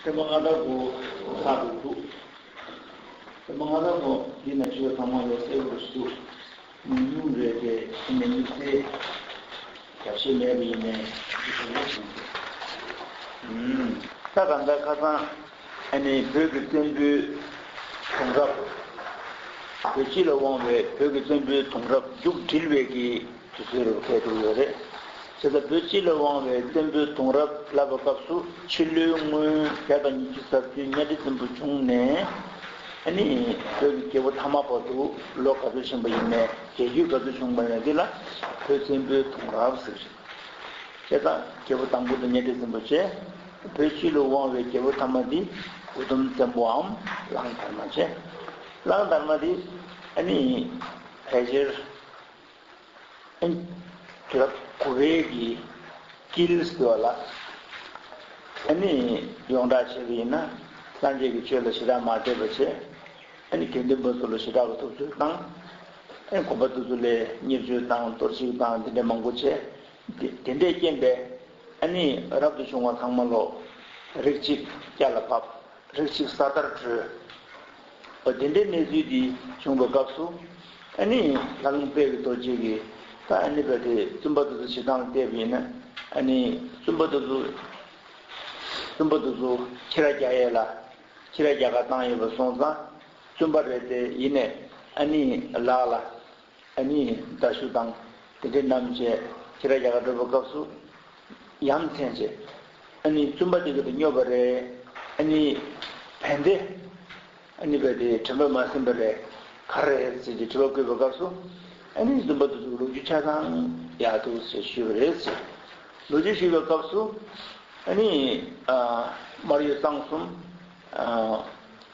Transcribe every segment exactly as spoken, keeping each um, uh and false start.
ཐེངས་མ་ལྔ་དང་དགུ་ལྷག་ཏུ་འདུག་ཐེངས་མ་ལྔ་དང་དགུ་འདི་ན་ཆོས་ཚང་མ་ལོ་གསལ་པོར་ཞུ། ཉུང་ཉུང་རེད་དེ་ཕྱི་ནས་དམིགས་བསལ་རྒྱབ་བཤད་མེད་པ་ཡིན་ནའི་འདི་ཚོ་ལོ་ཞུ། ད་གང་ལྟར་ཁ་སང་ཨ་ནི་བོད་ཀྱི་བཙན་པོའི་དུང་རབས། བོད་སྤྱི་ལ་དབང་བའི་བོད་ཀྱི་བཙན་པོའི་དུང་རབས་མཇུག་སྒྲིལ་བའི་གི་དུས་ཚོད་རུ་འཁེལ་འགྲོ་ཡོད་རེད། བྱས་ཙང་བོད་སྤྱི་ལ་དབང་བའི་བཙན་པོའི་དུང་རབས་ལབ་པའི་སྐབས་སུ་ཕྱི་ལོའི་སྔོན་བརྒྱ་དང་ཉི་ཤུ་རྩ་བདུན་གཉའ་ཁྲི་བཙན་པོ་བྱུང་ནས་ཨ་ནི་བོད་ཀྱི་རྒྱལ་པོ་ཐ་མ་བར་དུ་ལོ་ག་ཚོད་ཕྱིན་པ་ཡིན་ནའི་རྒྱལ་རྒྱུད་ག་ཚོད་བྱུང་པ་ཡིན་ནའི་འདི་ལ་བོད་བཙན་པོའི་དུང་རབས་ཟེར། བྱས་ཙང་རྒྱལ་པོ་དང་པོ་དེ་གཉའ་ཁྲི་བཙན་པོ་བྱས། བོད་སྤྱི་ལ་དབང་བའི་རྒྱལ་པོ་ཐ་མ་འདི་འུ་དུམ་བཙན་པོའམ་གླང་དར་མ་བྱས། གླང་དར་མ་འདི་ཨ་ནི་ཕལ་ཆེར་ཨ་ནི་དུས་རབས་དགུ་པའི་གི་དཀྱིལ་ཟེར་བ་ལ་ཨ་ནི་ཡོངས་གྲགས་བྱས་པ་ཡིན་ན་སངས་རྒྱས་ཀྱི་ཆོས་ལ་ཞེ་དྲག་མ་དད་པ་བྱས། ཨ་ནི་དགེ་འདུན་པ་ཚོ་ལ་ཞེ་དྲག་གི་ཐུབ་ཚོད་བཏང་། ཨ་ནི་དགོན་པ་དེ་ཚོ་ལ་བརྙས་བཅོས་དང་གཏོར་བཤིག་དང་དེ་འདྲ་མང་པོ་བྱས། དེ་དེ་འདྲའི་རྐྱེན་པས་ཨ་ནི་རབ་ཏུ་བྱུང་བ་ཚང་མ་ལོ་རིགས་གཅིག་སྐྱ་ལ་བབས། རིགས་གཅིག་ས་མཐར་བྲོས། འོ་དེ་འདྲའི་གནས་ཚུལ་འདི་བྱུང་བའི་སྐབས་སུ་ཨ་ནི་ལྷ་ལུང་དཔལ་གྱི་རྡོ་རྗེ་གིས་ད་ཨ་ནི་བས་དེ་བཙུན་པ་དེ་ཚོ་བྱེད་སྟངས་བལྟས་པ་ཡིན་ན་ཨ་ནི་བཙུན་པ་དེ་ཚོ་བཙུན་པ་དེ་ཚོ་ཁྱི་ར་རྒྱག་ཡས་ལ་ཁྱི་ར་རྒྱག་ག་བཏང་ཡོད་པ་སོང་ཙང་བཙུན་པ་རེད་དེ་ཡིན་ནས་ཨ་ནི་ལག་ལ། ཨ་ནི་མདའ་གཞུ་དང་དེ་འདྲའི་བསྣམས་བྱས་ཁྱི་ར་རྒྱག་ག་འགྲོ་བའི་སྐབས་སུ་ཡ་མཚན་བྱས། ཨ་ནི་བཙུན་པ་དེ་ག་དེ་སྨྱོ་བ་རེད། ཨ་ནི་བན་དེ་ཨ་ནི་བན་དེ་དྲན་པ་མ་ཟིན་པ་རེད། ག་རེ་རེད་ཟེར་ཏེ་དྲི་བ་བཀོད་པའི་སྐབས་སུ་ཨ་ནི་བཙུན་པ་དེ་ཚོ་ལོ་རྒྱུས་ཆ་ཚང་ཡག་འདུག་ཟེར་ཞུས་པ་རེད་ཟེར། ལོ་རྒྱུས་ཞུས་པའི་སྐབས་སུ་ཨ་ནི་ཨ་མར་ཡུལ་གཙང་གསུམ་ཨ་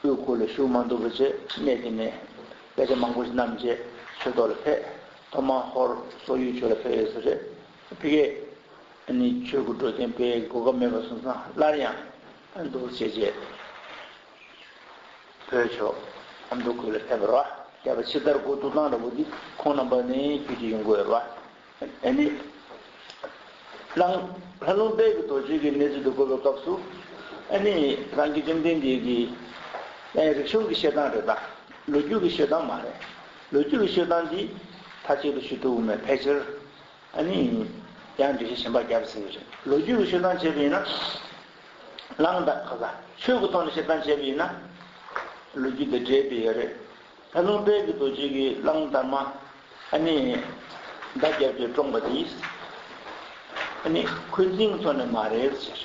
དབུས་ཁུལ་ལ་བཞུགས་མ་ཐུབ་པ་བྱས་གནས་དེ་ནས་དཔེ་ཆ་མང་པོ་ཞིག་བསྣམས་བྱས་ཆོས་ཐོག་ལ་ཕེབས། ཐོག་མར་ཧོར་སོག་ཡུལ་ཕྱོགས་ལ་ཕེབས་ཡོད་ས་རེད། ཕ་གིར་ཨ་ནི་ཆོས་ཀྱི་འགྲོ་དོན་སྤེལ་གོ་སྐབས་མེད་པ་སོང་ཙང་སླར་ཡང་ཨ་འདུག་བྱས་བྱས་བོད་ཕྱོགས་ཨ་མདོ་ཁུལ་ལ་ཕེབས་པ་རེད་བ། བསྐལ་པ་ཕྱི་དར་འགོ་ཐུག་སྟངས་འདྲ་པོ་འདི་ཁོང་རྣམ་པ་ནས་རྒྱུད་ཀྱི་ཡོང་གི་ཡོད་རེད་བ། ཨ་ནི། ལྷ་ལྷ་ལུང་དཔལ་གྱི་རྡོ་རྗེ་གི་གནས་ཚུལ་དུ་བཀོད་པའི་སྐབས་སུ། ཨ་ནི་རང་རྒྱལ་བཅོམ་ལྡན་འདས་ཀྱི་ཨ་རིག་གཞུང་གི་བཤད་སྟངས་རེད་ད། ལོ་རྒྱུས་ཀྱི་བཤད་སྟངས་མ་རེད། ལོ་རྒྱུས་ཀྱི་བཤད་སྟངས་འདི་མཐའ་གཅིག་ཏུ་ཞུ་ཐུབ་མེད་ཕལ་ཆེར། ཨ་ནི། ཡང་འགྲེལ་བཤད་གཞན་པ་རྒྱབ་ཟིན་ཡོད་རེད། ལོ་རྒྱུས་ཀྱི་བཤད་སྟངས་བྱས་པ་ཡིན་ན། གླང་དར་ཁ་ས་ཆོས་ཀྱི་ཐོག་ནས་བཤད་སྟངས་བྱས་པ་ཡིན་ན། ལོ་རྒྱུས་དང་འབྲེལ་བསྡད་ཡོད་རེད། ད་ལུང་དཔལ་གྱི་རྡོ་རྗེ་གིས་གླང་དར་མ་ཨ་ནི་མདའ་བརྒྱབ་སྟེ་བཀྲོངས་པ་དེས་ཨ་ནི་འཁོན་འཛིན་ཐོག་ནས་མ་རེད་ཟེར།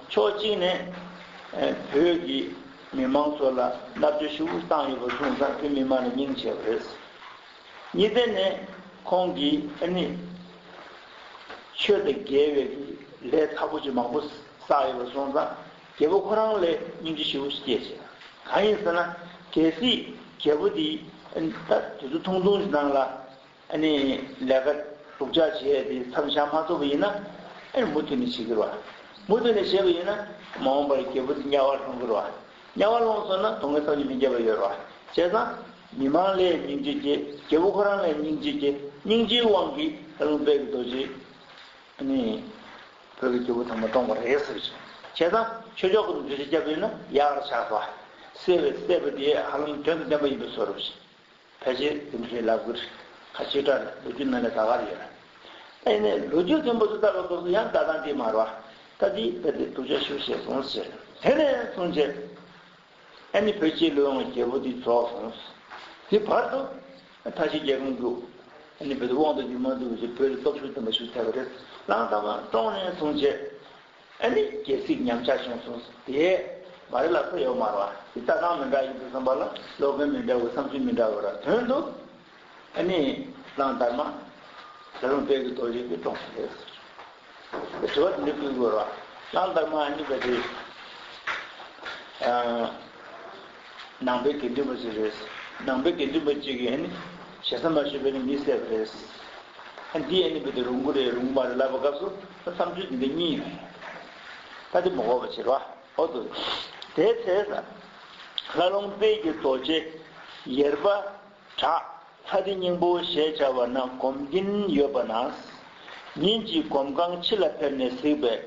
ཕྱོགས་གཅིག་ནས་བོད་ཀྱི་མི་མང་ཚོ་ལ་མནར་གཅོད་ཞེ་པོ་བཏང་ཡོད་པ་སོང་ཙང་བོད་མི་མང་ལ་སྙིང་རྗེ་བ་རེད། གཉིས་ནས་ཁོང་གིས་ཨ་ནི་ཆོས་དང་འགལ་བའི་ལས་ཚ་པོ་ཅིག་མང་པོ་བསགས་ཡོད་པ་སོང་ཙང་རྒྱལ་པོ་ཁོ་རང་ལ་སྙིང་རྗེ་ཞེ་པོ་ཞིག་སྐྱེས་བྱས། གང་ཡིན་ཟེར་ན་གལ་སྲིད་རྒྱལ་པོ་འདི་ད་དུས་ཚོད་ཐུང་ཐུང་ཞིག་ནང་ལ་ཨ་ནི་ལས་ཀ་སྡུག་ཅག་བྱས་ཏེ་མཚམས་བཞག་མ་ཐུབ་པ་ཡིན་ན་ཨ་ནི་མུ་མཐུད་ནས་བྱེད་ཀྱི་རེད་བ། མུ་མཐུད་ནས་བྱས་པ་ཡིན་ན་མ་འོངས་པར་རྒྱལ་པོ་འདི་དམྱལ་བར་ལྷུང་གི་རེད་བ། དམྱལ་བར་ལྷུང་སོང་ན་དོན་ལྔའི་ཐབས་ཀྱིས་མི་འགྱུར་བ་ཡོད་རེད་བ། བྱས་ཙང་མི་མང་ལ་སྙིང་རྗེ་སྐྱེ། རྒྱལ་པོ་ཁོ་རང་ལ་སྙིང་རྗེ་སྐྱེ། སྙིང་རྗེའི་དབང་གིས་ལྷ་ལུང་དཔལ་གྱི་རྡོ་རྗེ་ཨ་ནི་བོད་ཀྱི་རྒྱལ་པོ་ཐ་མ་བཀྲོངས་པ་རེད་ཟེར་གྱི། བྱས་ཙང་ཆོས་ཕྱོགས་ཀྱི་འགྲེལ་བཤད་བརྒྱབ་ཡོད་ན་ཡག་ལ་ཆགས་སོ། བསད་པའི་བསད་པ་དེ་ཧ་ལམ་དོན་དང་ལྡན་པ་ཡིན་པའི་བཟོ་འདྲ་ཞིག་ཕལ་ཆེར་དེ་འདྲ་རེད་ལབ་ཀྱི་རེད། ཁ་ཆེ་དྲག་ལོ་རྒྱུས་ནང་ལ་ད་ག་རེ་ཡོད་རེད། ཨ་ནི་ལོ་རྒྱུས་མཐོན་པོ་ཚོ་ལྟ་བའི་སྐབས་སུ་ཡང་ལྟ་སྟངས་དེ་མ་རེད་བ། ད་དེ་རྦད་དེ་སྡུག་ཅག་ཞེ་པོ་བྱས་སོང་ཟེར། དེ་ནས་བཟུང་བྱས། ཨ་ནི་བོད་སྤྱི་ལ་དབང་བའི་རྒྱལ་པོ་འདི་རྫོགས་སོང་། དེ་བར་དུ་མཐའ་བཞི་རྒྱལ་ཁམས་རྒྱུག་ཨ་ནི་བོད་དུ་དབང་དུ་བསྡུ་མ་ཐུབ་པ་བྱས་བོད་ལ་སྟོབས་ཤུགས་ལྡན་པ་ཞིག་ཐེབས་པ་རེད། གླང་དར་མ་བཀྲོངས་ནས་བཟུང་བྱས། ཨ་ནི་རྒྱལ་སྲིད་ཉམས་ཆག་བྱུང་སོང་། དེ་མ་རེད་ལབ་ས་ཡོད་མ་རེད་བ། དེ་ལྟ་སྟངས་མི་འདྲ་ཡིན་དུས་ཙམ་པ་ལ་ལོ་རྒན་མི་འདྲ་བ་བསམ་ཚུལ་མི་འདྲ་བ་ར་དོན་དུ། ཨ་ནི་གླང་དར་མ་ལྷ་ལུང་དཔལ་གྱི་རྡོ་རྗེ་གིས་བཀྲོངས་པ་རེད། དྲི་བ་དེ་འདྲ་ཕུལ་དགོས་རེད་བ། གླང་དར་མ་ཨ་ནི་བས་དེ། ནང་པའི་དགེ་འདུན་པ་ཞིག་རེད། ནང་པའི་དགེ་འདུན་པ་གཅིག་གིས་ཨ་ནི་ཞེ་ས་མ་ཞུས་པའི་ནི་མི་བསད་པ་རེད། ཨ་འདི་ཨ་ནི་བས་དེ་རུང་གི་རེད་རུང་གི་མ་རེད་ལབ་པའི་སྐབས་སུ་བསམ་ཚུལ་འདི་འདྲ་གཉིས་ཡོད། ད་དེ་མ་གོ་བ་བྱེད་རོགས། འོ་དུ། དེའི་ཚེ་ལྷ་ལུང་དཔལ་གྱི་རྡོ་རྗེ་ཡེར་པ་བྲག་ལྷ་ལྡན་སྙིང་པོ་ཞེས་བྱ་བ་ན་སྒོམ་གྱིན་ཡོད་པ་ན། ཉིན་གཅིག་སྒོམ་ཁང་ཕྱི་ལ་ཕེབས་ནས་གཟིགས་པས་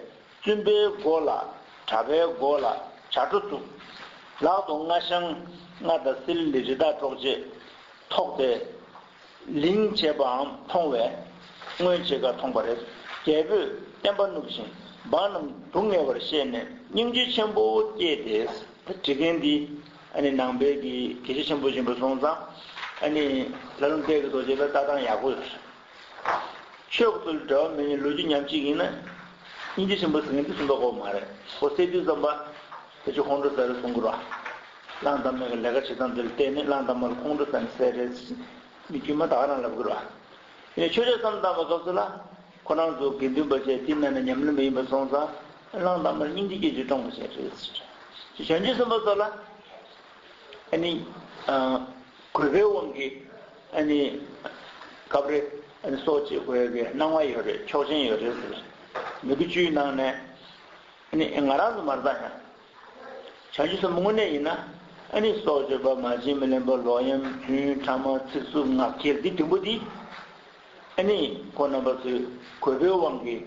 བཙུན་པའི་མགོ་ལ་ གྲྭ་པའི་མགོ་ལ་བྱ་སྒྲོ་བཙུགས། ལག་ཏུ་རྔ་ཤང་རྔ་དང་བསིལ་ལི་རི་དྭགས་སྒྲོག་ཅེས་ཐོགས་ཏེ། ལིང་བྱེད་པའམ་མཐོང་བས་མངོན་བྱེད་ཀ་མཐོང་པ་རེད། རྒྱལ་པོས་བསྟན་པ་བསྣུབས་ཤིང་འབངས་རྣམས་སྡུག་བསྔལ་བར་ཤེས་ནས་སྙིང་རྗེ་ཆེན་པོ་སྐྱེས་ཏེ། ད་འབྲི་མཁན་འདི་ཨ་ནི་ནང་པའི་གི་དགེ་བཤེས་ཆེན་པོ་ཡིན་པ་སོང་ཙང་ཨ་ནི་ལྷ་ལུང་དཔལ་གྱི་རྡོ་རྗེ་ལ་ལྟ་སྟངས་ཡག་པོ་ཡོད་རེད། ཆོས་ཀྱི་ཚུལ་འབྲེལ་བ་མེད་ནས་ལོ་རྒྱུས་ཉམས་ཅིག་ཡིན་ན། སྙིང་རྗེ་ཆེན་པོ་ཟེར་མཁན་དེ་གསུང་མདོག་ཁ་པོ་མ་རེད། ཁོ་གསལ་དུས་ཙམ་པ་དེ་ཚོ་ཁོང་ཁྲོ་ཟ་རེད་གསུང་གི་རེད། གླང་དར་མའི་ལས་ཀ་བྱེད་སྟངས་དེ་ལ་བལྟས་ནས་གླང་དར་མ་ལ་ཁོང་ཁྲོ་ཟ་ནས་བསད་རེད། མི་དཀྱུས་མ་ད་ག་རང་ལབ་གི་རེད། ཡིན་ནའི་ཆོས་ཆོས་བསམ་བཏང་བའི་སྐབས་སུ་ལ་ཁོ་རང་ཚོ་དགེ་འདུན་པ་བྱས་དེ་ན་ན་ཉམས་ལེན་པ་ཡིན་པ་སོང་ཙང་གླང་དར་མ་ལ་སྙིང་རྗེ་སྐྱེ་རྒྱུ་སྤྲོང་པོ་བྱས་རེད། བྱང་ཆུབ་སེམས་དཔའ་ཚོ་ལ། ཨ་ནི། ཨ། གུས་པའི་དབང་གིས། ཨ་ནི། སྐབས་རེ། ཨ་ནི་སྲོག་གཅོད་དགོས་ཀྱི་སྣང་བ་ཡོད་རེད། ཆོག་མཆན་ཡོད་རེད་ཟེར། མི་དགུ་བཅུའི་ནང་ནས། ཨ་ནི་ང་རང་ཚོ་མ་རེད་ད་ཡང་། བྱང་ཆུབ་སེམས་དཔའ་དངོས་གནས་ཡིན་ན། ཨ་ནི་སྲོག་གཅོད་པ། མ་བྱིན་མི་ལེན་པ། ལོག་གཡེམ། རྫུན། ཕྲ་མ། ཚིག་རྩུབ། ངག་འཁྱལ། འདི་བདུན་པོ་འདི། ཨ་ནི་ཁོང་རྣམ་པ་ཚོས་གུས་པའི་དབང་གིས།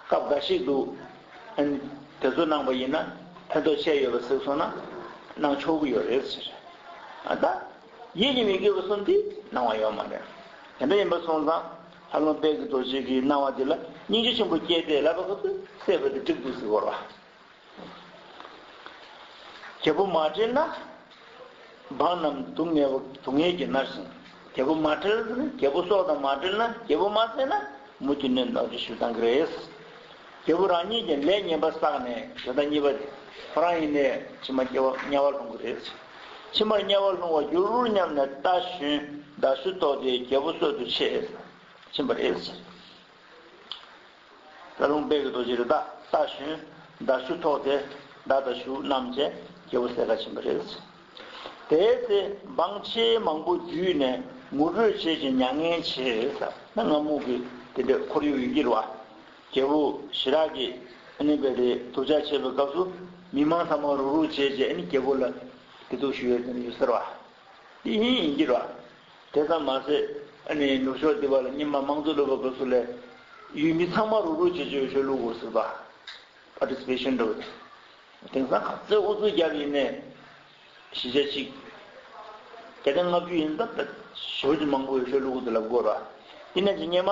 སྐབས་འགའ་ཞིག་ཏུ། ཨ་ནི་དེ་ཚོ་གནང་པ་ཡིན་ན་ཕན་ཐོགས་ཆེ་ཡོད་པ་གཟིགས་སོང་ན་གནང་ཆོག་གི་ཡོད་རེད་ཟེར། ཨ་ད་ཡིད་ཀྱིས་མི་དགེ་བ་གསུམ་དེ་གནང་བ་ཡོད་མ་རེད། དེ་འདྲ་ཡིན་པ་སོང་ཙང་ལྷ་ལུང་དཔལ་གྱི་རྡོ་རྗེ་གི་གནང་བ་དེ་ལ་སྙིང་རྗེ་ཆེན་པོ་སྐྱེས་ཏེ་ལབ་པ་ཁོ་ཚོས་བསད་པ་དེ་འགྲིག་འདུག་ཟེར་བ་རེད། རྒྱལ་པོ་མ་ཁྲེལ་ན། འབངས་རྣམས་སྡུག་བསྔལ་བ་སྡུག་བསྔལ་གྱིས་མནར་ཞིང་། རྒྱལ་པོ་མ་ཁྲེལ་ན། རྒྱལ་པོ་སྲོག་དང་མ་བྲལ་ན། རྒྱལ་པོ་མ་བསད་ན་མུ་མཐུད་ནས་ནོར་འཁྲུལ་ཞིག་བཏང་གི་རེད། རྒྱལ་པོ་རང་ཉིད་ཀྱིས་ལས་ངན་པ་བསགས་ནས་དེ་ལྟར་གཉིས་པ་དེ་ཁོ་རང་ཡིན་ནའི་ཕྱི་མ་སྐྱེ་བ་དམྱལ་བར་ལྷུང་གི་རེད། ཕྱི་མར་དམྱལ་བར་ལྷུང་བར་འགྱུར་སྙམ་ནས་རྟ་ཞོན་མདའ་གཞུ་ཐོགས་ཏེ་རྒྱལ་པོ་གསོད་དུ་ཆས་ཕྱིན་པ་རེད། ལྷ་ལུང་དཔལ་གྱི་རྡོ་རྗེ་རེད་ད། རྟ་ཞོན་མདའ་གཞུ་ཐོགས་ཏེ་མདའ་དང་གཞུ་བསྣམས་བྱས་རྒྱལ་པོ་བསད་ག་ཕྱིན་པ་རེད། དེའི་ཚེ་འབངས་ཆེས་མང་པོ་འདུས་ནས་ངུ་འབོད་བྱེད་ཅིང་མྱ་ངན་བྱེད་ཟེར། ད་ང་མུ་གེ་དེ་འདྲའི་ཁོར་ཡུག་ཡིན་གྱི་རེད་བ། རྒྱལ་པོ་ཞེ་དྲག་གིས་ཨ་ནི་བས་དེ་སྡུག་ཅག་བྱེད་པའི་སྐབས་སུ་མི་མང་ཚང་མ་རུག་རུག་བྱས་རྗེས་ཨ་ནི་རྒྱལ་པོ་ལ་བདེ་སྡུག་ཞུ་ཡས་དེ་འདྲ་ཡོད་ཟེར་བ། དེ་ཡིན་ཡིན་གྱི་རེད། དེ་ཙམ་མ་ཟད་ཨ་ནི་ནུབ་ཕྱོགས་འདི་བ་ལ་སྔོན་མ་དམངས་གཙོ་ལུགས་པ་སྐབས་སུ་ལས་ཡུལ་མི་ཚང་མ་རུག་རུག་བྱེད་ཆོག་ཆོག་ལུགས་དགོས་ཟེར་བ། པར་ཊི་སི་པེ་ཤན་འགྲོ་བ་དེ། དེང་སང་ག་ཚོད་ཨུ་ཚུགས་རྒྱབ་ཡིན་ནས་གཞིས་ཆགས་གཅིག་བརྒྱ་ཆ་ལྔ་བཅུ་ཡིན་ཙང་ད་ཞེ་པོ་ཅིག་མང་པོ་ཡོད་ཆོག་ལུགས་དེ་ལབ་དགོས་རེད། དེ་ནས་ཅིག་སྔོན་མ།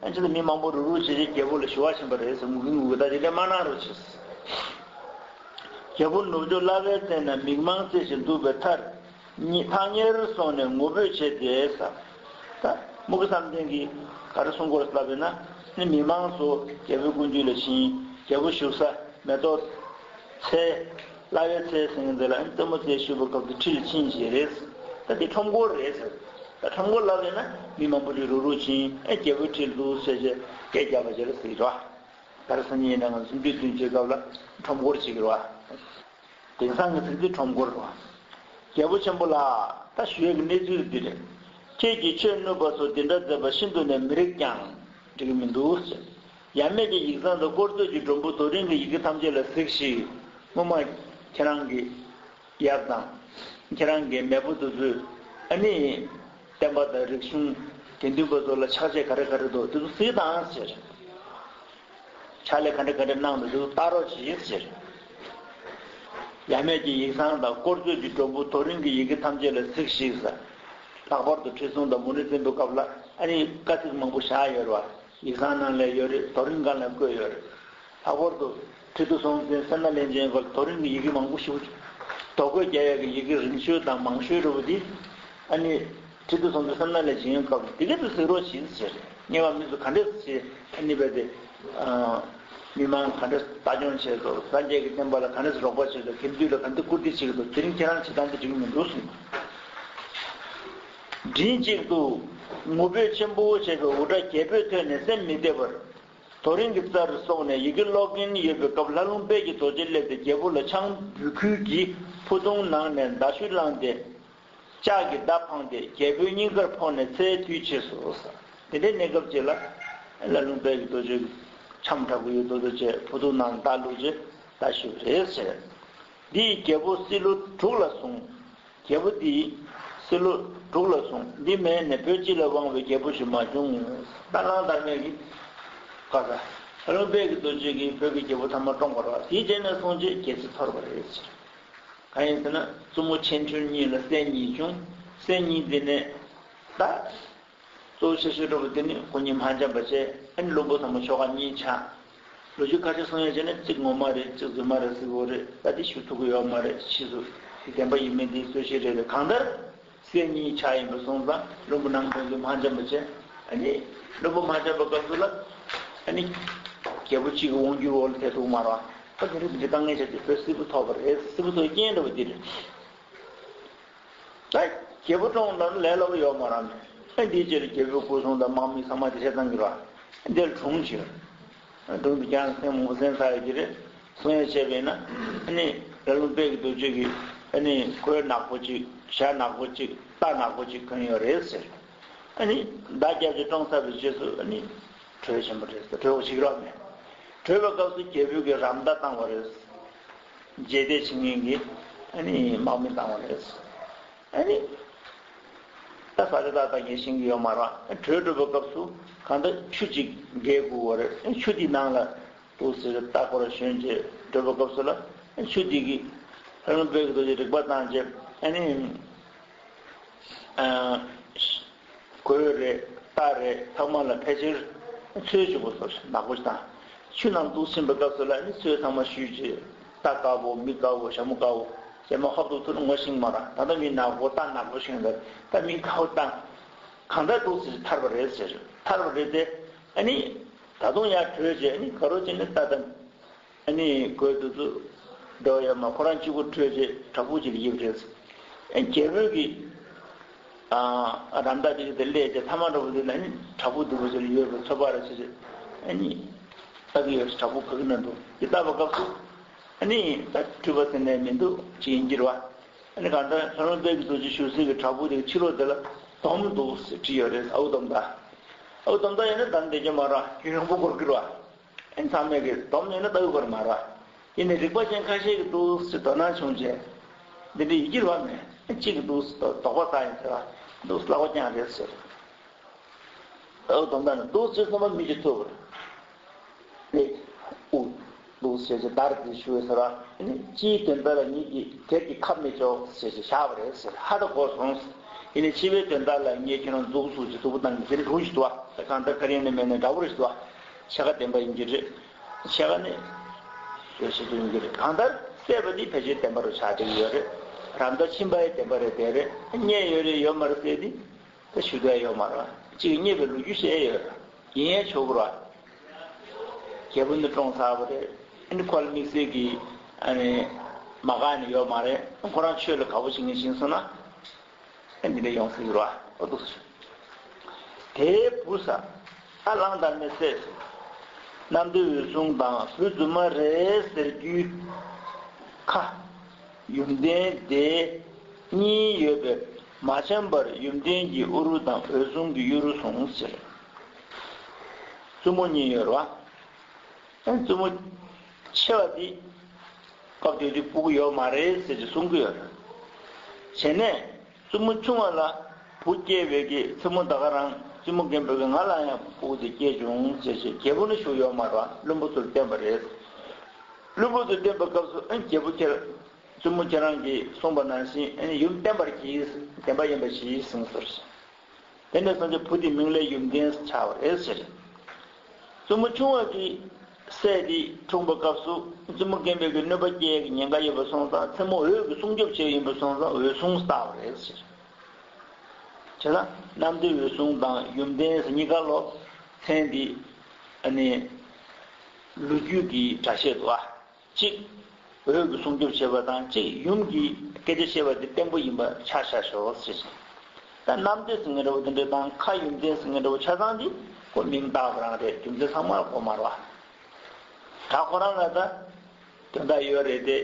ཨ་ཅེ་ལ་མི་མང་པོ་རུག་རུག་བྱས་རྗེས་རྒྱལ་པོ་ལ་ཞུ་བ་ཕྱིན་པ་རེད་ཟེར་ངུ་གི་ངུ་གི་ད་དེ་འདྲ་མ་གནང་རོགས་བྱེད། རྒྱལ་པོ་ནུབ་ཕྱོགས་བླ་བྷའི་རྩེ་ན་མིག་མང་རྩེ་ཞིང་འདུག་པའི་མཐར། ཉི་ཐག་ཉེར་སོང་ནས་ངུ་འབོད་བྱས་ཏེ་ཟེར། ད་མུ་གེ་བསམ་གཏན་གྱིས་ག་རེ་གསུང་གི་ཡོད་ལབ་པས་ན་ནི་མི་མང་ཚོ་རྒྱལ་པོའི་སྐུ་མདུན་ལ་ཕྱིན། རྒྱལ་པོ་བཞུགས་ས་མེ་ཏོག་ཚལ། བླ་བྷའི་རྩེ་ཟེར་མཁན་དེ་ལ་ཨ་ནི་རྩེ་མོ་རྩེ་ཞུ་བའི་སྐབས་དུ་ཁྲི་ལ་ཕྱིན་བྱས་རེད། ད་དེ་ཁྲོམ་སྐོར་རེད་ཟེར། ད་ཁྲོམ་སྐོར་ལབ་ཡོད་ན་མི་མང་པོ་ཅིག་རུག་རུག་ཕྱིན་ཨེ་རྒྱལ་པོའི་ཁྲི་ལ་འདུག་ཟེར་བྱས་སྐད་རྒྱབ་པ་བྱས་ལ་ཟེར་གྱི་རེད། ད་རེས་སང་ཉིན་ཡིན་ན་ང་ཚོ་སུམ་ཅུ་བདུན་ཅུའི་སྐབས་ལ་ཁྲོམ་སྐོར་བྱེད་ཀྱི་རེད། དེང་སང་གི་ཚིག་དེ་ཁྲོམ་སྐོར་རེད། རྒྱལ་པོ་ཆེན་པོ་ལགས། ད་ཞུ་ཡས་ཀྱི་གནས་ཚུལ་འདི་རེད། ཁྱེད་ཀྱིས་ཆོས་བསྣུབས་པ་སོགས་འདི་འདྲ་མཛད་པ་ཤིན་ཏུ་ནས་མི་རིགས་ཀྱང་འགྲིག་གི་མི་འདུག་ཟེར། ཡབ་མེས་ཀྱི་ཡིག་ཚང་དང་དཀོར་མཛོད་ཀྱི་སྒྲོམ་བུ་རྡོ་རིང་གི་ཡི་གེ་ཐམས་ཅད་ལ་གཟིགས་ཤིག་སྔོན་མ་ཁྱེད་རང་གི་ཡབ་དང་། ཁྱེད་རང་གི་མེས་པོ་དེ་ཚོས་ཨ་ནི། བསྟན་པ་དང་རིག་གཞུང་། དགེ་འདུན་པ་ཚོ་ལ་ཕྱག་རྗེས་ག་རེ་ག་རེ་འདུག་དེ་ཚོ་གཟིགས་དང་ཟེར། ཕྱག་ལས་ག་འདྲ་ག་འདྲ་གནང་འདུག་དེ་ཚོ་ལྟ་རོགས་བྱེད་ཟེར། ཡབ་མེས་ཀྱི་ཡིག་ཚང་དང་དཀོར་མཛོད་ཀྱི་སྒྲོམ་བུ་རྡོ་རིང་གི་ཡི་གེ་ཐམས་ཅད་ལ་གཟིགས་ཤིག་ཟེར། ལྷག་པར་དུ་ཁྲི་སྲོང་དང་མུ་ནེ་བཙན་པོའི་སྐབས་ལ་ཨ་ནི་བཀའ་ཚིག་མང་པོ་བཞག་ཡོད་རེད་བ། ཡིག་ཚང་ནང་ལ་ཡོད་རེད། རྡོ་རིང་སྒང་ལ་བརྐོས་ཡོད་རེད། ལྷག་པར་དུ་ཁྲི་ཐོག་སྲོང་བཙན་སེམས་དང་ལྷན་ཅིག་ཡོད་སྐབས་རྡོ་རིང་གི་ཡི་གེ་མང་པོ་ཞིག་རྡོ་བརྐོས་རྒྱག་ཡག་གི་ཡི་གེ་རིང་ཤོས་དང་མང་ཤོས་རེད་བ། འདི་ཨ་ནི་ཁྲི་ཐོག་སྲོང་བཙན་སེམས་དང་ལྷན་ཅིག་ཡོད་སྐབས་འདི་ག་ཚོད་གཟིགས་རོགས་བྱེད་ཟེར། སྔོན་མ་མི་ཚོ་ག་འདྲས་བྱེད་ཨ་ནི་བས་ཏེ། མི་མང་ག་འདྲས་ལྟ་སྐྱོང་བྱེད་དོ། སངས་རྒྱས་ཀྱི་བསྟན་པ་ལ་ག་འདྲས་རོགས་པ་བྱེད་དོ། དགེ་འདུན་ལ་ག་འདྲས་བཀུར་སྟི་བྱེད་དོ། དེ་རིང་ཁྱེད་རང་བྱེད་སྟངས་དེ་འགྲིག་མི་འདུག་གསུངས། མགྲིན་གཅིག་ཏུ་ངུ་འབོད་ཆེན་པོ་བྱས་པའི་འུར་སྒྲ་རྒྱལ་པོས་ཐོས་ནས་སེམས་མི་བདེ་བར། རྡོ་རིང་གི་རྩར་སོང་ནས་ཡི་གེ་ཀློག་གིན་ཡོད་པའི་སྐབས་ལྷ་ལུང་དཔལ་གྱི་རྡོ་རྗེ་སླེབས་ཏེ་རྒྱལ་པོ་ལ་ཆང་འབུལ་ཁུལ་གྱིས་ཕུ་ཐུང་ནང་ནས་མདའ་གཞུ་བླངས་ཏེ། ལྕགས་ཀྱི་མདའ་འཕངས་ཏེ་རྒྱལ་པོའི་སྙིང་གར་ཕོག་ནས་ཚེའི་དུས་ཆད་སོ། དེ་འདྲའི་གནས་སྐབས་ཅིག་ལ་ལྷ་ལུང་དཔལ་གྱི་རྡོ་རྗེ་འཆམ་དྲག་པོ་ཡོད་མདོག་མདོག་བྱས་ཕུ་ཐུང་ནང་མདའ་བླུགས་རྗེས་མདའ་གཞུ་རེད་ཟེར། འདི་ཡིས་རྒྱལ་པོ་སྲིད་ལོ་དྲུག་ལ་བཟུང་། རྒྱལ་པོ་འདི་ཡིས་སྲིད་ལོ་དྲུག་ལ་བཟུང་། འདི་མེད་ནས་བོད་སྤྱི་ལ་དབང་བའི་རྒྱལ་པོ་ཞིག་མ་བྱུང་། ད་གླང་དར་མས་ཀྱིས་ག་ས། ལྷ་ལུང་དཔལ་གྱི་རྡོ་རྗེ་གིས་བོད་ཀྱི་རྒྱལ་པོ་ཐ་མ་བཀྲོངས་པ་རེད་བ། དེའི་རྗེས་ནས་བཟུང་རྗེས་རྒྱལ་སྲིད་འཐོར་བ་རེད་ཟེར། གང་ཡིན་ཟེར་ན་བཙུན་མོ་ཆེ་ཆུང་གཉིས་ལ་སྲས་གཉིས་བྱུང་། སྲས་གཉིས་དེ་ནས་ད་གཙོ་བོ་ཆེ་ཤོས་འགྲོ་བ་དེ་ནི་ཁོ་གཉིས་མ་འཆམ་པ་བྱས། ཨ་ནི་བློན་པོ་ཚང་མ་ཕྱོགས་ཁག་གཉིས་ཆགས། ལོ་རྒྱུས་ཁ་ཤས་གསུང་ཡ་བྱས་ན་གཅིག་ངོ་མ་རེད། གཅིག་རྫུན་མ་རེད་ཟེར་གྱི་ཡོད་རེད། ད་དེ་ཞུ་ཐུབ་ཀྱི་ཡོད་མ་རེད། ཕྱིས་སུ་དེ་བདེན་པ་ཡིན་མིན་དེ་རྩོད་གཞི་རེད། གང་ལྟར་སྲས་གཉིས་ཆགས་ཡིན་པ་སོང་ཙང་བློན་པོ་ནང་ཁོང་ཚོས་མ་འཆམ་པ་བྱས། ཨ་ནི་བློན་པོ་མ་འཆམ་པ་སྐབས་སུ་ལ་ཨ་ནི་རྒྱལ་པོ་གཅིག་གི་དབང་སྒྱུར་འོག་ལ་ཐེ་ཐུག་མ་རེད་བ། ད་དེ་རིང་འདི་དཀའ་ངལ་ཆེ་ཆེ་བོད་སིལ་བུ་ཐོགས་པ་རེད། སིལ་བུ་ཐོགས་རྐྱེན་འདྲ་བ་འདི་རེད། ད་རྒྱལ་པོ་བཀྲོངས་ལ་ལས་སླ་པོ་ཡོད་མ་རེད། ཨ་འདིའི་རྗེས་ལ་རྒྱལ་པོའི་སྐུ་སྲུང་དང་དམག་མི་ཚང་མ་དེ་བྱས་ཙང་གི་ར། འདིར་གྲོངས་ཕྱིར། གྲོངས་དུས་ཀྱང་སེམས་ངོ་སེམས་ཚ་ཡོད་ཀྱི་རེད། གསུང་ཡ་བྱས་པས་ན་ཨ་ནི་ལྷ་ལུང་དཔལ་གྱི་རྡོ་རྗེ་གིས་ཨ་ནི་གོས་ནག་པོ་གཅིག་ཞྭ་ནག་པོ་གཅིག་རྟ་ནག་པོ་གཅིག་གོན་ཡོད་རེད་ཟེར། ཨ་ནི་མདའ་རྒྱབ་ཀྱིས་བཀྲོངས་ཚར་བའི་རྗེས་སུ་ཨ་ནི་གྲོས་ཆེན་པོ་རེད་ཟེར། གྲོས་པ་ཞིག་རོགས་མེད། གྲོས་པའི་སྐབས་སུ་རྒྱལ་པོས་ཀྱི་རམ་མདའ་བཏང་བ་རེད། རྗེས་འདེད་བྱེད་མཁན་གྱི་ཨ་ནི་དམག་མི་བཏང་བ་རེད། ཨ་ནི་ད་ས་ཆ་ཏག་ཏག་ངས་ཤེས་ཀྱི་ཡོད་མ་རེད། གྲོས་འགྲོ་བའི་སྐབས་སུ་གང་ལྟར་ཆུ་གཅིག་འགེལ་དགོས་པ་རེད། ཆུ་དེའི་ནང་ལ་འདུག་ཟེར་ལྟ་སྐོར་ཞོན་རྗེས་འགྲོ་བའི་སྐབས་སུ་ལ་ཆུ་དེ་གི་ལྷ་ལུང་དཔལ་གྱི་རྡོ་རྗེ་རིག་པ་བཏང་རྗེས་ཨ་ནི། ཨ། གོས་རེད། རྟ་རེད། ཚང་མ་ལ་ཕལ་ཆེར་ཚོས་བྱུག་པ་སོགས་ནག་པོ་ཞིག་དང་། ཆུ་ནང་འདུག་ཕྱིན་པའི་སྐབས་སུ་ལ་ནི་ཚོས་ཚང་མ་བཤུས་རྗེས་རྟ་དཀར་པོ་མི་དཀར་པོ་ཞྭ་མོ་དཀར་པོ་ཞྭ་མོ་ཧོབ་ཏུ་ཐུར་ངོ་ཤེས་མ་རེད། ད་ལྟ་མི་ནག་པོ་རྟ་ནག་པོ་ཤོན་ད་ད་མི་དཀར་པོ་བཏང་། གང་ལྟར་འདུག་ཟེར་ཐར་པ་རེད་ཟེར། ཐར་པ་རེད་དེ། ཨ་ནི་ད་དུང་ཡར་བྲོས་རྗེས་ཨ་ནི་ག་རོ་ཅན་ནི་རྟ་དང་། ཨ་ནི་གོས་དེ་ཚོ་འགྲོ་ཡོད་མ། ཁོ་རང་གཅིག་པུ་བྲོས་རྗེས་བྲག་ཕུག་ཅིག་ལ་ཡིབ་རེད། ཨ་རྒྱལ་པོས་ཀྱི་ཨ་རམ་འདེགས་དེ་གི་དེ་སླེབས་རྗེས་ཐ་མ་འགྲོ་བ་དེ་ལ་ཨ་ནི་བྲག་ཕུག་སྡུག་པོ་ཅིག་ལ་ཡོད་པའི་ཚོད་དཔག་རེ་བྱས་རྗེས་ཨ་ནི་ལྟ་གི་ཡོད། བྲག་ཕུག་ག་གི་ན་འདུག་དེ་ལྟ་བའི་སྐབས་སུ་ཨ་ནི་ད་འཁྲུལ་པ་དེ་ནས་མི་འདུག་ཅིག་ཡིན་གྱི་རེད་བ། ཨ་ནི་གང་ལྟར་ལྷ་ལུང་དཔལ་གྱི་རྡོ་རྗེ་བཞུགས་སའི་གི་བྲག་ཕུག་དེ་གི་ཕྱི་ལོགས་དེ་ལ་དོམ་འདུག་ཟེར་བྲིས་ཡོད་རེད། ཨའུ་དོམ་མདའ། ཨའུ་དོམ་མདའ་ཡིན་ན་ད་འདེད་ཀྱི་མ་རེད། རྒྱུན་རིང་པོ་འགོར་གྱི་རེད་བ། ཨེ་ཚང་མས་ཀྱི་སྡོམ་ཡོད་ན་ལྟ་གི་གོ་ར་མ་ར། ཡིན་ནའི་རིག་པ་ཅན་ཁ་ཤས་ཀྱིས་འདུག་སེ་དོ་སྣང་བྱུང་རྗེས། འདི་འདྲ་ཡིན་གྱི་རེད་བ་མེད། ཨེ་གཅིག་གིས་འདུག་སེ་དོགས་པ་ཟ་ཡིན་ཟེར་བ། འདུག་སེ་ལག་པ་བརྐྱངས་རེད་ཟེར། ཨོ་དོམ་དག་ནི་འདུག་སེ་སོང་བ་མི་གཅིག་ཐུབ་པ་རེད། ཨེ་ཨུ། འདུག་སེ་བྱས་བདར་ཏེ་ཞུ་བས་ཟེར་བ། ཨེ་ནི་སྤྱིའི་དོན་དག་ལ་ངེད་ཀྱིས་དེབ་ཀྱི་ཁ་མི་ལྕོགས་ཟེར་ཞེས་བཞག་པ་རེད་ཟེར། ཧ་ད་གོ་སོང་ཟེར། ཡིན་ནའི་སྤྱི་པའི་དོན་དག་ལ་ངས་ཁྱེད་རང་མཛུབ་གུ་ཟུར་གྱི་གཟུགས་པོ་བཏང་གི་ཟེར་རུང་ཞིག་འདུག་བ། གང་ལྟར་ཁ་རིང་ནས་མེད་ནས་འདྲ་བོ་རེ་ཞིག་འདུག་བ། ཕྱེད་ཀ་བདེན་པ་ཡིན་གྱི་རེད། ཕྱེད་ཀ་ནི་ཡོད་ཤེས་ཚོད་ཡིན་གྱི་རེད། གང་ལྟར་བསད་པ་འདི་ཕལ་ཆེར་བདེན་པ་རུ་ཆགས་བསྡད་ཀྱི་ཡོད་རེད། རམ་འདེགས་ཕྱིན་པ་ཡང་བདེན་པ་རེད། དེ་རེད། རྙེད་ཡོད་རེད་ཡོད་མ་རེད་ཟེར་དེ་ད་ཞུ་འདོད་ཡོད་མ་རེད། གཅིག་རྙེད་པའི་ལོ་རྒྱུས་བཤད་ཡོད་རེད། ཡིན་ཡང་ཆོག་གི་རེད། རྒྱལ་པོ་འདི་བཀྲོངས་ཚར་བ་རེད། ཨ་ནི་ཁོ་ལ་དམིགས་བསལ་གྱི་ཨ་ནི་མ་དགའ་ནི་ཡོད་མ་རེད། ཁོ་རང་ཆོས་ལ་དགའ་པོ་བྱེད་མཁན་ཞིག་སོང་ན། ཨ་འདི་འདྲ་ཡོང་སྲིད་རོ། ཨོ་འདུག་སེ། དེའི་བུ་ས། ཨ་གླང་དར་མའི་སྲས་སུ། གནམ་བདེ་འོད་སྲུང་དང་བུ་རྫུན་མ་རེད་ཟེར་རྒྱུའི་ཁ། ཡུམ་བརྟན་དེ་གཉིས་ཡོད་པས་མ་འཆམ་པར་ཡུམ་བརྟན་གྱི་དབུ་རུ་དང་འོད་སྲུང་གི་གཡུ་རུ་བཟུང་ཟེར། བཙུན་མོ་གཉིས་ཡོད་རོ། ཨ་བཙུན་མོ་ཆེ་བ་འདི་སྐབས་དེ་དུས་སྤུ་གུ་ཡོད་མ་རེད་ཟེར་གྱི་གསུང་གི་ཡོད་རེད། བྱས་ནས་བཙུན་མོ་ཆུང་བ་ལ་བུ་སྐྱེས་པའི་གི་མཚན་མོ་ད་ག་རང་བཙུན་མོ་རྒན་པོའི་གི་ང་ལ་ཡང་སྤུ་གུ་དེ་སྐྱེས་བྱུང་ཟེར་བྱས་རྒྱལ་པོ་ནི་བཞུགས་ཡོད་མ་རེད། བློན་པོ་ཚོར་བསྟན་པ་རེད། བློན་པོ་ཚོར་བསྟན་པའི་སྐབས་སུ་ཨ་རྒྱལ་པོ་ཁྱེད་བཙུན་མོ་ཁྱེད་རང་གིས་གསུངས་པ་ནང་བཞིན་ཨ་ནི་ཡུམ་བསྟེན་པར་གྱིས། བདེན་པ་ཡིན་པ་ཞིག་གསུངས་ཟེར། དེ་ནས་སངས་རྒྱས་བུ་དེ་མིང་ལ་ཡུམ་བརྟན་ཆགས་པ་རེད་ཟེར། བཙུན་མོ་ཆུང་བ་གི་སྲས་དེ་འཁྲུངས་པའི་སྐབས་སུ་བཙུན་མོ་རྒན་པའི་གི་གནོད་པ་སྐྱེལ་གི་ཉེན་ཁ་ཡོད་པ་སོང་ཙང་མཚན་མོ་འོད་ཀྱི་སྲུང་སྐྱོབ་བྱས་ཡིན་པ་སོང་ཙང་འོད་སྲུང་བཏགས་པ་རེད་ཟེར། བྱས་ཙང་གནམ་བདེ་འོད་སྲུང་དང་ཡུམ་བརྟན་ཟེར་གཉིས་ཀ་ལོ་མཚན་དེ་ཨ་ནི་ལོ་རྒྱུས་ཀྱི་སྒྲ་བཤད་འདུག་ཨ། གཅིག་འོད་ཀྱི་སྲུང་སྐྱོབ་བྱེད་པ་དང་གཅིག་ཡུམ་གྱི་སྐད་ཆ་བཤད་པ་དེ་བརྟན་པོ་ཡིན་པ་ཆ་བཞག་ཤོག་ཟེར། ད་གནམ་བདེ་ཟེར་མཁན་འདྲ་བོ་དེ་འདྲ་དང་ཁ་ཡུམ་བརྟན་ཟེར་མཁན་འདྲ་བོ་ཆ་ཚང་འདི་ཁོ་མིང་བཏགས་པ་རང་རེད། རྒྱུ་མཚན་ཚང་མ་ལ་གོ་མ་རེད་བ། ད་ཁོ་རང་ལ་ད་དོན་དག་ཡོད་རེད་དེ།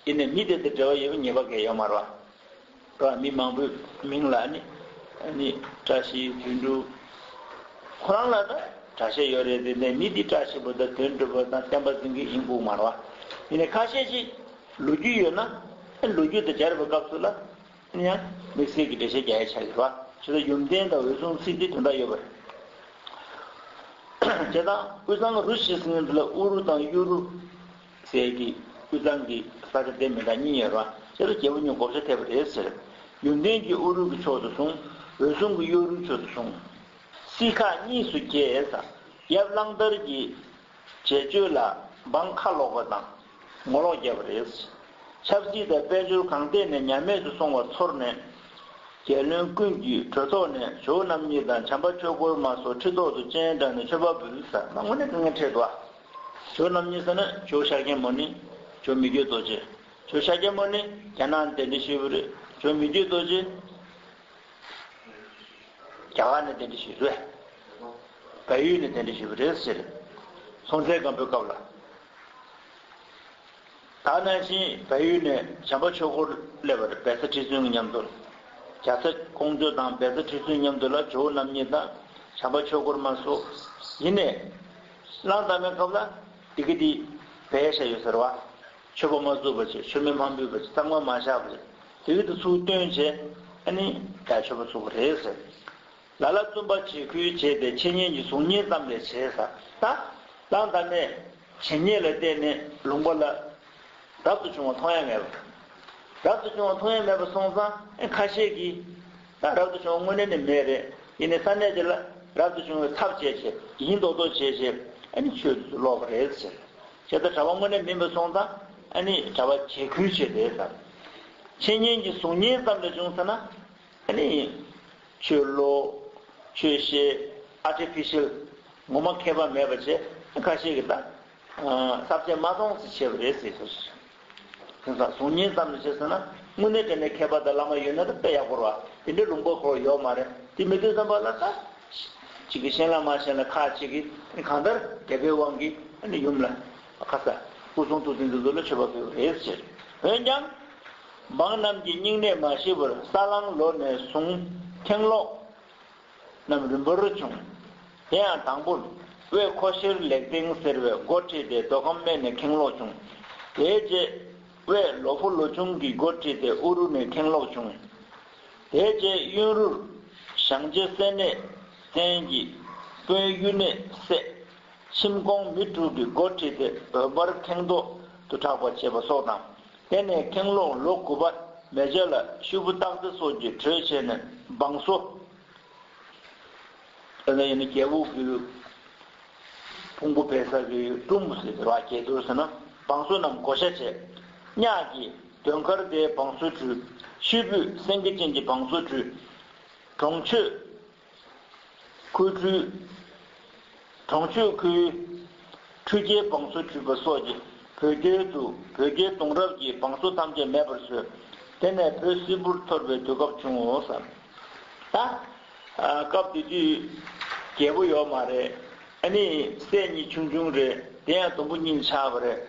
ཡིན་ནའི་མི་དེ་དང་འབྲེལ་བ་ཡོད་པའི་ངེས་པ་གང་ཡང་ཡོད་མ་རེད་བ། ར་མི་མང་པོའི་མིང་ལ་ནི་ནི་བཀྲ་ཤིས་དོན་གྲུབ། ཁོ་རང་ལ་ད་གྲྭ་ཤག་ཡོད་རེད་དེ། ནས་མི་འདི་བཀྲ་ཤིས་པ་དང་དོན་གྲུབ་པ་དང་བསྟན་པ་འཛིན་མཁན་ཡིན་དགོས་མ་རེད་བ། ཡིན་ནའི་ཁ་ཤས་ཤིག་ལོ་རྒྱུས་ཡོད་ན་ཨ་ལོ་རྒྱུས་དང་སྦྱར་བའི་སྐབས་སུ་ལ་ཡང་དམིགས་བསལ་གྱི་འགྲེལ་བཤད་རྒྱག་ཡ་ཆགས་ཀྱི་རེད་བ། བྱས་ཙང་ཡུམ་བརྟན་དང་འོད་སྲུང་ཚིག་འདི་དོན་དག་ཡོད་པ་རེད། བྱས་ཙང་དབུས་གཙང་རུ་བཞི་ཟེར་མཁན་དེ་ལ་དབུ་རུ་དང་གཡོ་རུ་ཟེར་གྱི་དབུས་གཙང་གི་ས་ཆ་དེ་མི་འདྲ་གཉིས་ཡོད་རེད་བ། བྱས་ཙང་རྒྱལ་པོ་གཉིས་བགོ་བཤའ་ཐེབས་པ་རེད་ཟེར། ཡོན་ཏན་གྱི་དབུ་རུ་གི་ཕྱོགས་སུ་སོང་། འོད་སྲུང་གི་གཡོ་རུའི་ཕྱོགས་སུ་སོང་། སྲིད་ཁག་གཉིས་སུ་གྱེས་ཟེར། ཡབ་གླང་དར་གྱི་བྱེད་སྤྱོད་ལ་འབངས་ཁ་ལོག་པ་དང་ངོ་ལོག་བརྒྱབ་པ་རེད། ཆབ་སྲིད་དང་དཔལ་འབྱོར་གང་ཐད་ནས་ཉམས་དམས་སུ་སོང་བ་ཚོར་ནས། རྒྱལ་བློན་ཀུན་གྱིས་གྲོས་ཐོག་ནས་ཇོ་བོ་རྣམ་གཉིས་དང་བྱམས་པ་ཆོས་འཁོར་མ་སོགས་ཁྲི་ཐོག་ཏུ་སྤྱན་དྲངས་ནས་མཆོད་པ་འབུལ་ཟེར། མ་དངོས་གནས་དཀའ་ངལ་འཕྲད་འདུག་ཨ། ཇོ་བོ་རྣམ་གཉིས་ཟེར་ན་ཇོ་བོ་ཤཱཀྱ་མུ་ནེ། ཇོ་བོ་མི་བསྐྱོད་རྡོ་རྗེ། ཇོ་བོ་ཤཱཀྱ་མུ་ནེ་རྒྱ་ནག་ནས་གདན་འདྲེན་ཞུས་པ་རེད། ཇོ་བོ་མི་བསྐྱོད་རྡོ་རྗེ་རྒྱ་གར་ནས་གདན་འདྲེན་ཞུས་རེད། བལ་ཡུལ་ནས་གདན་འདྲེན་ཞུས་པ་རེད་ཟེར། སྲོང་བཙན་སྒམ་པོའི་སྐབས་ལ། ད་ནང་བཞིན་བལ་ཡུལ་ནས་བྱམས་པ་ཆོས་འཁོར་སླེབས་པ་རེད། བལ་བཟའ་ཁྲི་བཙུན་གྱི་མཉམ་དུ། རྒྱ་བཟའ་ཀོང་ཇོ་དང་བལ་བཟའ་ཁྲི་བཙུན་མཉམ་དུ་ལ་ཇོ་བོ་རྣམ་གཉིས་དང་བྱམས་པ་ཆོས་འཁོར་མ་སོགས། ཡིན་ནའི། གླང་དར་མའི་སྐབས་ལ་དེ་ག་དེ་བལ་ཤ་ཡོད་ཟེར་བ། མཆོད་པ་མ་བཙུགས་པ་བྱས། མཆོད་མེ་མ་ཕུལ་བ་བྱས། གཙང་མ་མ་བཞག་པ་བྱས། དེ་ག་དེ་ཚུར་བཏོན་བྱས། ཨ་ནི་ད་མཆོད་པ་བཙུགས་པ་རེད་ཟེར། ལ་ལ་བཙུན་པ་བྱེད་ཁུལ་བྱས་ཏེ་འཆད་ཉན་གྱི་གཟུགས་བརྙན་ཙམ་ལས་བྱས་ཟེར། ད་གླང་དར་མས་བྱེད་ཉན་ལ་བརྟེན་ནས་ལུང་པ་ལ་རབ་ཏུ་བྱུང་བ་མཐོང་ཡ་མེད་པ། རབ་ཏུ་བྱུང་བ་མཐོང་ཡ་མེད་པ་སོང་ཙང་ཨེ་ཁ་ཤས་ཀྱིས་ད་རབ་ཏུ་བྱུང་བ་དངོས་གནས་ནི་མེད་རེད། ཡིན་ནའི་ས་གནས་དེ་ལ་རབ་ཏུ་བྱུང་བའི་ཚབ་བྱས་བྱས་ཡིན་མདོག་མདོག་བྱས་བྱས་ཨ་ནི་ཆོས་དེ་ཚོ་ཀློག་པ་རེད་ཟེར། བྱས་ཙང་གྲྭ་པ་དངོས་གནས་མིན་པ་སོང་ཙང་ཨ་ནི་གྲྭ་པ་བྱེད་ཁུལ་བྱས་ཏེ་ཟེར། འཆད་ཉན་གྱི་གཟུགས་བརྙན་ཙམ་ལས་བྱུང་ཟེར་ན། ཨ་ནི། ཆོས་ཀློག་ཆོས་བཤད། ཨར་ཊི་ཕི་ཤལ། ངོ་མ་མཁས་པ་མེད་པ་བྱས། ཁ་ཤས་ཀྱིས་ད། ཨ། ས་བཅད་མ་མཐོང་ཟེར་བྱས་པ་རེད་ཟེར་སོ། དེང་སང་གཟུགས་བརྙན་ཙམ་ལ་བྱས་ཟེར་ན། དངོས་གནས་དྲང་གནས་མཁས་པ་དང་བླ་མ་ཡོད་ན་ད་དཔེ་ཡག་པོ་རེད་བ། དེ་འདྲའི་ལུང་པ་ཁོ་ཡོད་མ་རེད། དེ་མི་དུས་ཙམ་པ་ལ་ད། གཅིག་གིས་ཤེས་ལ་མ་ཤེས་ལ་ཁ་གཅིག་གིས་གང་ལྟར་དད་པའི་དབང་གིས་ཨ་ནི་ཡུམ་ལ། ཁ་ས། སྐུ་གསུང་ཐུགས་རྟེན་འདི་ཚོ་ལ་མཆོད་པ་ཕུལ་བ་རེད་ཟེར། འོན་ཀྱང་། འབངས་རྣམས་ཀྱི་སྙིང་ནད་མ་ཞི་བར་ས་གླང་ལོ་ནས་བཟུང་ཁེང་ལོག་རྣམས་རིམ་པར་བྱུང་། དེ་ཡང་དང་པོར་དབས་ཁོ་ཤེར་ལེགས་སྟེང་ཟེར་བའི་མགོ་ཁྲིད་དེ་མདོ་ཁམས་སྨད་ནས་ཁེང་ལོག་བྱུང་། དེའི་རྗེས་དབས་ལོ་ཕོ་ལོ་ཆུང་གི་མགོ་ཁྲིད་དེ་ཨུ་རུ་ནས་ཁེང་ལོག་བྱུང་། དེའི་རྗེས་གཡོན་རུར་ཞང་རྗེ་སེ་ནས་བཙན་གྱིས་དཔོན་གཡུ་ནས་བསད། ཁྱིམ་གོང་མི་དྲུག་གི་མགོ་ཁྲིད་དེ་འོད་འབར་ཁེང་ཐོག་ཏུ་གྲགས་པ་བྱས་པ་སོགས་དང་། དེ་ནས་ཁེང་ལོག་ལོ་དགུ་པ་མེ་བྱ་ལ་ཤུ་བུ་སྟག་རྩེ་སོགས་ཀྱིས་གྲོས་བྱས་ནས་བང་སོ། ཨ་ནི་ཡིན་ན་རྒྱལ་པོ་གི་ཕུང་པོ་སྦས་ས་གི་ཀྲུམ་བུ་ཟེར་བ་རྒྱལ་དུར་ཟེར་ན་བང་སོ་རྣམས་བགོ་བཤའ་བྱས། གཉགས་ཀྱིས་དོན་མཁར་དེའི་བང་སོ་བྲུས། ཤུས་པུས་སེང་གེ་ཅན་གྱི་བང་སོ་བྲུས། གྲོང་ཆོད། ཁུལ་ཁྲུའི་གྲོང་ཆོད་ཁུལ་ཁྲུས་རྒྱལ་བང་སོ་བྲུས་པ་སོགས་ཀྱིས་བོད་རྒྱལ་དུ་བོད་རྒྱལ་གདུང་རབས་ཀྱི་བང་སོ་ཐམས་ཅད་མེད་པར་བཟོས། དེ་ནས་བོད་སིལ་བུར་འཐོར་བའི་དུས་སྐབས་བྱུང་ངོ་བསམ། ད། སྐབས་དེ་དུས་རྒྱལ་པོ་ཡོད་མ་རེད། ཨ་ནི་སྲས་གཉིས་ཆུང་ཆུང་རེད། དེ་ཡང་དུམ་བུ་གཉིས་ཆགས་པ་རེད།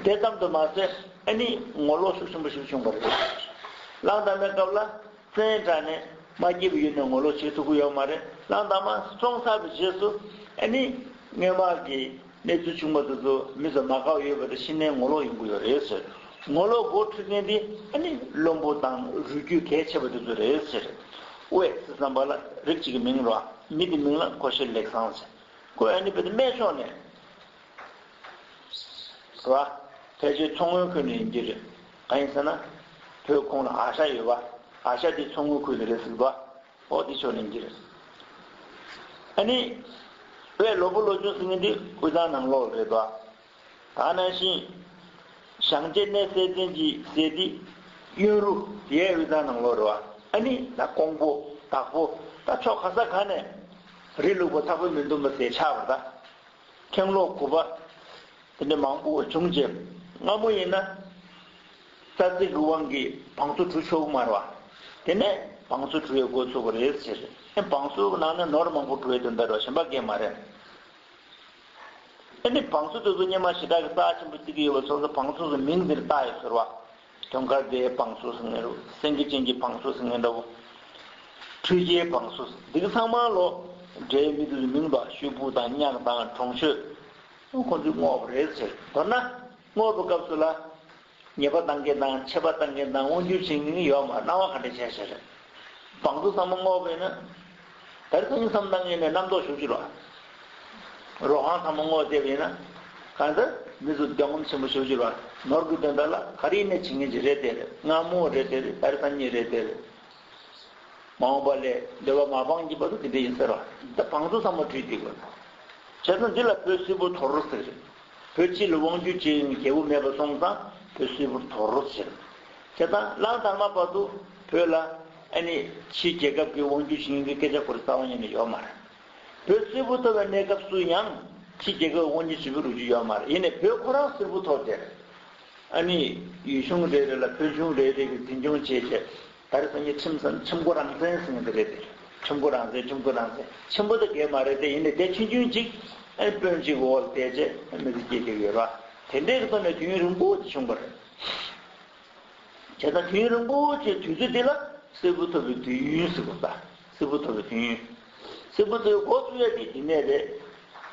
དེ་ཙམ་དུ་མ་ཟད་ཨ་ནི་ངོ་ལོག་ཤུགས་ཆེན་པོ་ཞིག་བྱུང་བ་རེད། གླང་དར་མའི་སྐབས་ལ། བཙན་དྲག་ནས་མ་སྐྱིད་པ་ཡོད་ནས་ངོ་ལོག་བྱེད་ཐུབ་ཀྱི་ཡོད་མ་རེད། གླང་དར་མ་བཙོང་ཚར་བའི་རྗེས་སུ་ཨ་ནི་སྔོན་མ་གི་གནས་ཚུལ་བྱུང་བ་དེ་ཚོ་མི་ཚོ་མ་དགའ་བ་ཡོད་པ་དེ་ཤི་ནས་ངོ་ལོག་ཡོང་གི་ཡོད་རེད་ཟེར། ངོ་ལོག་འགོ་ཁྲིད་མཁན་དེ་ཨ་ནི་བློན་པོ་དང་རུས་རྒྱུད་གལ་ཆེ་བ་དེ་ཚོ་རེད་ཟེར། དབས་ཟེར་བསམ་པ་ལ་རིགས་གཅིག་གི་མིང་རེད་བ། མི་དེ་མིང་ལ་ཁོ་ཤེར་ལེགས་བཟང་ཟེར། ཁོས་ཨ་ནི་བོད་དེ་སྨད་ཕྱོགས་ནས། རེད་བ། ཕལ་ཆེར་མཚོ་སྔོན་ཁུལ་ནས་ཡིན་གྱི་རེད། གང་ཡིན་ཟེར་ན། བོད་ཁོངས་ལ་ཨ་ཤ་ཡོད་བ། ཨ་ཤ་དེ་མཚོ་སྔོན་ཁུལ་ནས་རེད་ཟེར་གི་འདུག་བ། འོ་དེ་ཕྱོགས་ནས་ཡིན་གྱི་རེད། ཨ་ནི། དབས་ལོ་ཕོ་ལོ་ཆུང་ཟེར་མཁན་དེ་དབུས་གཙང་ནང་ལོགས་རེད་བ། ད་ནང་བཞིན། ཞང་རྗེ་གནས་སྲས་བཙན་གྱི་སྲས་དེ་གཡོན་རུ་དེའི་དབུས་གཙང་ནང་ལོགས་རེད་བ། ཨ་ནི་ད་ཀོང་པོ་དྭགས་པོ་ད་ཕྱོགས་ག་ས་ག་ནས་རི་ལུག་པ་ཚ་པོ་མི་འདུག་མ་ཟེར་ཆགས་པ་ད། ཁེང་ལོག་དགུ་པ། དེ་འདྲ་མང་པོ་བྱུང་རྗེས་སྔ་མོ་ཡིན་ན། རྩ་རྩིག་གི་དབང་གིས་བང་སོ་གྲུ་ཆོག་གི་མ་རེད་བ། དེ་ནས་བང་སོ་གྲུ་ཡི་འགོ་ཚུགས་པ་རེད་ཟེར། ཨེ་བང་སོ་གི་ནང་ནས་ནོར་མང་པོ་གྲུ་ཡི་དོན་དག་རེད་བ། གཞན་པ་གས་མ་རེད། ཨེ་ནི་བང་སོ་དེ་ཚོ་སྔོན་མ་ཞེ་དྲག་གི་རྩ་ཆེན་པོ་བརྩི་གི་ཡོད་པ་སོང་ཙང་བང་སོ་གི་མིང་འདིར་བཏགས་ཡོད་ཟེར་བ། དོང་དཀར་དེའི་བང་སོ་ཟེར་མཁན་འདྲ་བོ། སེང་གེ་ཅན་གྱི་བང་སོ་ཟེར་མཁན་འདྲ་བོ། ཁྲུས་རྒྱལ་བང་སོ་ཟེར། འདི་ག་ཚང་མ་ལོ། འདྲའི་མི་དེ་ཚོའི་མིང་དང་ཤུ་བུ་དང་གཉགས་དང་གྲོང་ཆོད། ཁོ་ཚོས་བསྔོགས་པ་རེད་ཟེར། མདོར་ན། བསྔོགས་པའི་སྐབས་སུ་ལ། ཉེས་པ་བཏང་མཁན་དང་ཆད་པ་བཏང་མཁན་དང་མངོན་འགྱུར་བྱེད་མཁན་ཡོད་མ་རེད། སྣང་བ་ག་འདྲ་བྱས་བྱས་རེད། བང་སོ་ཚང་མ་བསྔོགས་པས་ན། ད་རེས་སང་ཉིན་བསམ་བཏང་མཁན་ནས་རྣམ་རྟོག་ཞུགས་ཀྱི་རོགས། རོ་ཁང་ཚང་མ་སྔོག་བལྟས་པ་ཡིན་ན། གང་ལྟར་མི་ཚོ་འདོད་རྔམ་ཆེན་པོ་ཞེ་པོ་ཅིག་རེད་བ། ནོར་གྱི་དོན་དག་ལ་ག་རེ་ཡིན་ནའི་བྱེད་མཁན་ཅིག་རེད་དེ་རེད། མངར་མོ་རེད་དེ་རེད། ད་རེས་སང་ཉིན་རེད་དེ་རེད། མ་འོངས་པ་ལ་འདོད་པ་མ་སྤངས་ཀྱི་བར་དུ་དེ་འདྲ་ཡིན་ཟེར་བ། ད་བང་མཛོད་ཚང་མ་བྲིས་བསྡད་དགོས། བྱས་ཙང་འདི་ལ་བོད་སིལ་བུ་ཐོར་ཟེར། བོད་སྤྱི་ལ་དབང་སྒྱུར་བྱེད་མཁན་རྒྱལ་པོ་མེད་པ་སོང་ཙང་བོད་སིལ་བུར་ཐོར་ཟེར། བྱས་ཙང་གླང་དར་མ་བར་དུ་བོད་ལ་ཨ་ནི་ཕྱིའི་རྒྱལ་ཁབ་ཀྱི་དབང་སྒྱུར་བྱེད་མཁན་གྱི་སྐད་ཆ་ཁོ་རང་རྩ་བ་ཉིད་ནས་ཡོད་མ་རེད། བོད་སིལ་བུ་ཐོར་བའི་གནས་སྐབས་སུ་ཡང་ཕྱིའི་རྒྱལ་ཁབ་དབང་སྒྱུར་བྱེད་པའི་ལོ་རྒྱུས་ཡོད་མ་རེད། ཡིན་ནའི་བོད་ཁོ་རང་སིལ་བུ་ཐོར་དེར། ཨ་ནི་ཡུལ་གཞུང་རེ་རེ་ལ་བོད་གཞུང་རེ་རེ་གིས་འཛིན་སྐྱོང་བྱས་བྱས། ད་རེས་སང་ཉིན་ཁྲིམས་སམ་ཁྲིམས་མགོ་རང་བཙན་ཟེར་མཁན་དེ་རེད་དེ། ཁྲིམས་མགོ་རང་བཙན། ཁྲིམས་མགོ་རང་བཙན་ཆེན་པོ་དང་འགལ་མ་རེད་དེ། ཡིན་ནའི་དེ་ཆུང་ཆུང་ཅིག་ཨ་ནི་དཔོན་ཅིག་འོག་ལ་བསྡད་བྱས་མི་ཚེ་སྐྱེལ་གྱི་ཡོད་རེད་བ། དེ་འདྲའི་གི་ཐོག་ནས་དུས་ཡུན་རིང་པོ་ཅིག་བྱུང་བ་རེད། བྱས་ཙང་དུས་ཡུན་རིང་པོ་ཅིག་དུས་ཚོད་འདི་ལ་སིལ་བུ་ཐོར་བའི་དུས་ཡུན་ཟེར་དགོས་ས། སིལ་བུ་ཐོར་བའི་དུས་ཡུན། སིལ་བུ་ཐོར་བའི་འགོ་བཙུགས་ཡ་དེ་འདི་ནས་རེད།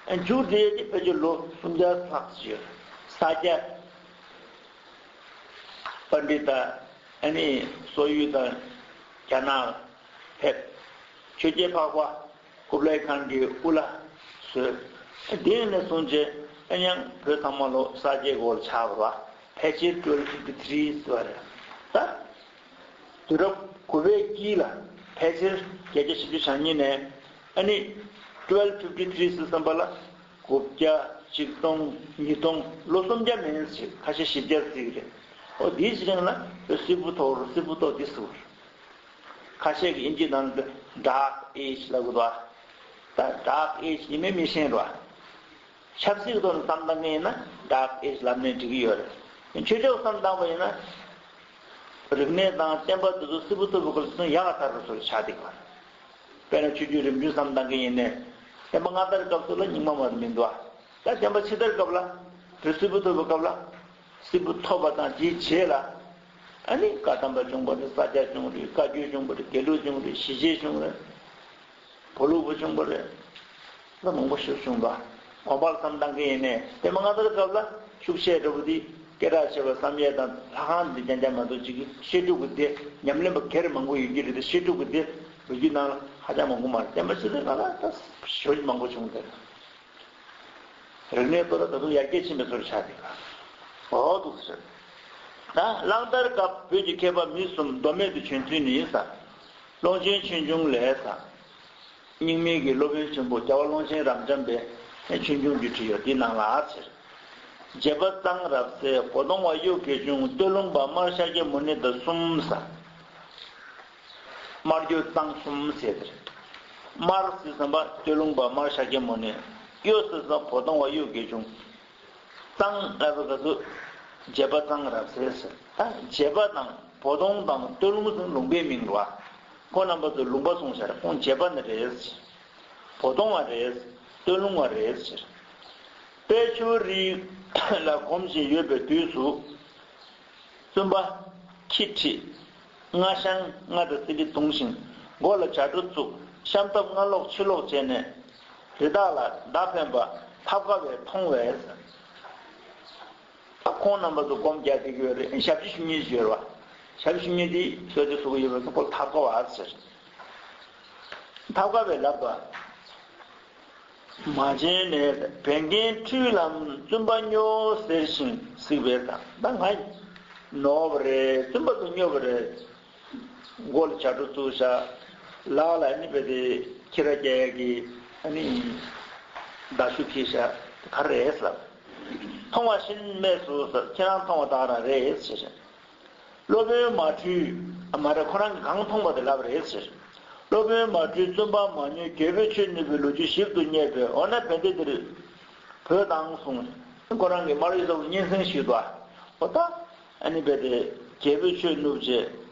ཨ་མཇུག་སྒྲིལ་ཡ་དེ་ཕལ་ཆེར་ལོ་སུམ་བརྒྱ་ལྷག་ཙམ་ཡོད། ས་སྐྱ་པཎྜི་ཏ། ཨ་ནི་སོག་ཡུལ་དང་རྒྱ་ནག་ཕེབས། ཆོས་རྒྱལ་འཕགས་པ་ཀུབ་ལའི་ཁཱན་གྱིས་དབུ་བླ་བཟོས། དེ་ནས་བཟུང་བྱས་ཨ་ནི་ཡང་བོད་ཚང་མ་ལོ་ས་སྐྱའི་འོག་ལ་ཆགས་པ་རེད་བ། ཕལ་ཆེར་twelve fifty three ཟེར་བ་རེད། ད་དུས་རབས་དགུ་པའི་དཀྱིལ་ལ་ཕལ་ཆེར་བརྒྱད་བརྒྱ་བཞི་བཅུ་ཞེ་གཉིས་ནས་ཨ་ནི་twelve fifty three ཟེར་བསམ་པ་ལ་དགུ་བརྒྱ་ཆིག་སྟོང་ཉིས་སྟོང་ལོ་སུམ་བརྒྱ་མིན་ཞིག་ཁ་ཤས་བཞི་བརྒྱ་ཟེར་གྱི་རེད། ཨོ་དེའི་ཕྱི་རིང་ལ་སིལ་བུ་ཐོར། སིལ་བུ་ཐོར་འདི་ཟེར་བ་རེད། ཁ་ཤས་ཀྱིས་དབྱིན་ཇིའི་ནང་དུ་dark age ལབ་ཀྱི་འདུག་ཨ། ད་dark age ཡིན་མིན་མི་ཤེས་རོ། ཆབ་སྲིད་ཀྱི་ཐོག་ནས་བསམ་བཏང་མཁན་ཡིན་ན་dark age ལབ་ནས་འགྲིག་གི་ཡོད་རེད། ཆོས་ཕྱོགས་བསམ་བཏང་བ་ཡིན་ན། རིག་གནས་དང་བསྟན་པ་དེ་ཚོ་སིལ་བུ་ཐོར་བའི་སྐབས་སུ་ཡག་ག་དར་བ་ཚོ་ཆགས་བསྡད་པ་རེད། དཔེར་ན་ཆོས་བརྒྱུད་རིམ་བྱོན་བསམ་བཏང་མཁན་ཡིན་ནའི། བསྟན་པ་སྔ་དར་སྐབས་སུ་ལ་རྙིང་མ་མ་མི་འདུག་ཨ། ད་བསྟན་པ་ཕྱི་དར་སྐབས་ལ། བོད་སིལ་བུ་ཐོར་བའི་སྐབས་ལ། སིལ་བུ་ཐོར་བ་དང་དེའི་རྗེས་ལ། ཨ་ནི་བཀའ་གདམས་པ་བྱུང་བ་རེད། ས་སྐྱ་བྱུང་རེད། བཀའ་བརྒྱུད་བྱུང་བ་རེད། དགེ་ལུགས་བྱུང་རེད། ཞི་བྱེད་བྱུང་རེད། བོ་ལུག་པ་བྱུང་བ་རེད། ད་མང་པོ་ཞིག་བྱུང་བ། དགོངས་པ་ལ་བསམ་བཏང་གི་ཡིན་ནའི་དེ་མ་ང་ཚོའི་སྐབས་ལ་ཤུགས་ཆེ་འགྲོ་བ་འདི་སྐད་གྲགས་ཆེ་བ་བསམ་ཡས་དང་ལྷ་ཁང་འདི་རྐྱང་རྐྱང་མ་གཏོགས་ཅིག་གི་བཤད་སྒྲུབ་ཀྱི་སྡེ་ཉམས་ལེན་པ་སྒེར་མང་པོ་ཡོད་ཀྱི་རེད་དེ། བཤད་སྒྲུབ་ཀྱི་སྡེ་ལོ་རྒྱུས་ནང་ལ་ཧ་ཅང་མང་པོ་མ་རེད། བསྟན་པ་ཕྱི་དར་སྒང་ལ་ད་ཞོ་མང་པོ་བྱུང་སྟེ། རིག་གནས་ཐོག་ལ་ད་དུང་ཡར་རྒྱས་ཕྱིན་པའི་བཟོ་འདྲ་ཆགས་བསྡད་པ། འོ་འདུག་ཟེར། ད་གླང་དར་སྐབས་བོད་ཀྱི་མཁས་པ་མི་གསུམ་མདོ་སྨད་དུ་བྱོན་ཚུལ་ནི་ཡིན་ས། ཀློང་ཆེན་ཆོས་འབྱུང་ལས་ས། རྙིང་མའི་གི་སློབ་དཔོན་ཆེན་པོ་རྒྱལ་བ་ཀློང་ཆེན་རབ་འབྱམས་པས་ཆོས་འབྱུང་བརྒྱུད་བྲིས་ཡོད། འདི་ནང་ལ་ཟེར། རྗེ་པ་གཙང་རབ་གསལ། གོ་སྟོང་བ་གཡུ་གེ་ཆུང་། སྟོད་ལུང་པ་སྨར་ཤཱཀྱ་མུ་ནེ་དང་གསུམ་ས། སྨར་རྒྱུད་གཙང་གསུམ་ཟེར་དེ་རེད། སྨར་ཟེར་བསམ་པ་སྟོད་ལུང་པ་སྨར་ཤཱཀྱ་མུ་ནེ། གཡུ་ཟེར་བསམ་པ་བོ་དོང་བ་གཡུ་གེ་ཆུང་། གཙང་ལབ་པའི་སྐབས་སུ་རྗེ་པ་གཙང་རབ་གསལ་ཟེར། ད་རྗེ་པ་དང་བོ་དོང་དང་སྟོད་ལུང་ཟེར་ལུང་པའི་མིང་རེད་བ། ཁོང་རྣམ་པ་ཚོ་ལུང་པ་སོང་ཤག་རེད། ཁོང་རྗེ་པ་ནི་རེད་ཟེར། བོ་དོང་བ་རེད། སྟོད་ལུང་བ་རེད་ཟེར། དཔལ་ཆོས་རིག་ལ་གོམས་བཞིན་ཡོད་པའི་དུས་སུ། བཙུན་པ་ཁྱི་ཁྲིད། རྔ་ཤང་རྔ་དང་སིལ་གྲི་བརྡུངས་ཤིང་། མགོ་ལ་བྱ་སྒྲོ་བཙུགས། ཤམ་ཐབས་སྔ་ལོག་ཕྱི་ལོག་བྱས་ནས། རི་དྭགས་ལ་མདའ་འཕེན་པ་ཐབས་དཀའ་བས་མཐོང་བས། ད་ཁོང་རྣམ་པ་ཚོ་སྒོམ་རྒྱག་བསྡད་ཀྱི་ཡོད་རེད། ཞབས་ཕྱི་ཞུ་མཁན་ཞིག་ཡོད་རེད་བ། ཞབས་ཕྱི་ཞུ་མཁན་དེ་གསོལ་ཇ་བཟོ་གི་ཡོད་པ་ཚོ་ཁོ་ཐབས་དཀའ་བ་ཟེར། ཐབས་དཀའ་བས་ལབ་པ། མ་བྱན་ནས་བན་རྒན་ཁྲུས་ལམ་བཙུན་པ་སྨྱོ་ཟེར་ཞིང་གཟིགས་པས་དང་། ད་ང་ནོར་བ་རེད། བཙུན་པ་ཚོ་སྨྱོ་བ་རེད། མགོ་ལ་བྱ་སྒྲོ་བཙུགས་ཤག། ལག་ལ་ཨ་ནི་རྦད་དེ་ཁྱི་ར་རྒྱག་ཡག་གི་ཨ་ནི་མདའ་གཞུ་འཁྱེར་ཤག། ག་རེ་རེད་ཟེར། མཐོང་བ་ཤིན་སྨྲས་སོ་ཟེར། ཁྱེད་རང་མཐོང་བ་དག་རང་རེད་ཟེར། སློབ་དཔོན་མ་ཁྲུས། མ་རེད། ཁོ་རང་གིས་གང་མཐོང་པ་དེ་ལབ་རེད་ཟེར། སློབ་དཔོན་མ་ཁྲུས་བཙུན་པ་མ་སྨྱོས། རྒྱལ་པོས་ཆོས་བསྣུབས་པའི་ལོ་རྒྱུས་ཞིབ་ཏུ་རྙེད་པས། འོ་ན་བན་དེ་འདིར་བོས་དང་གསུངས། ཁོ་རང་གིས་སྨ་རུའི་ཚ་བོ་གཉན་སྲིན་ཞུས་ཏོ། འོ་ད་ཨ་ནི་རྦད་དེ་རྒྱལ་པོས་ཆོས་བསྣུབས་བྱས།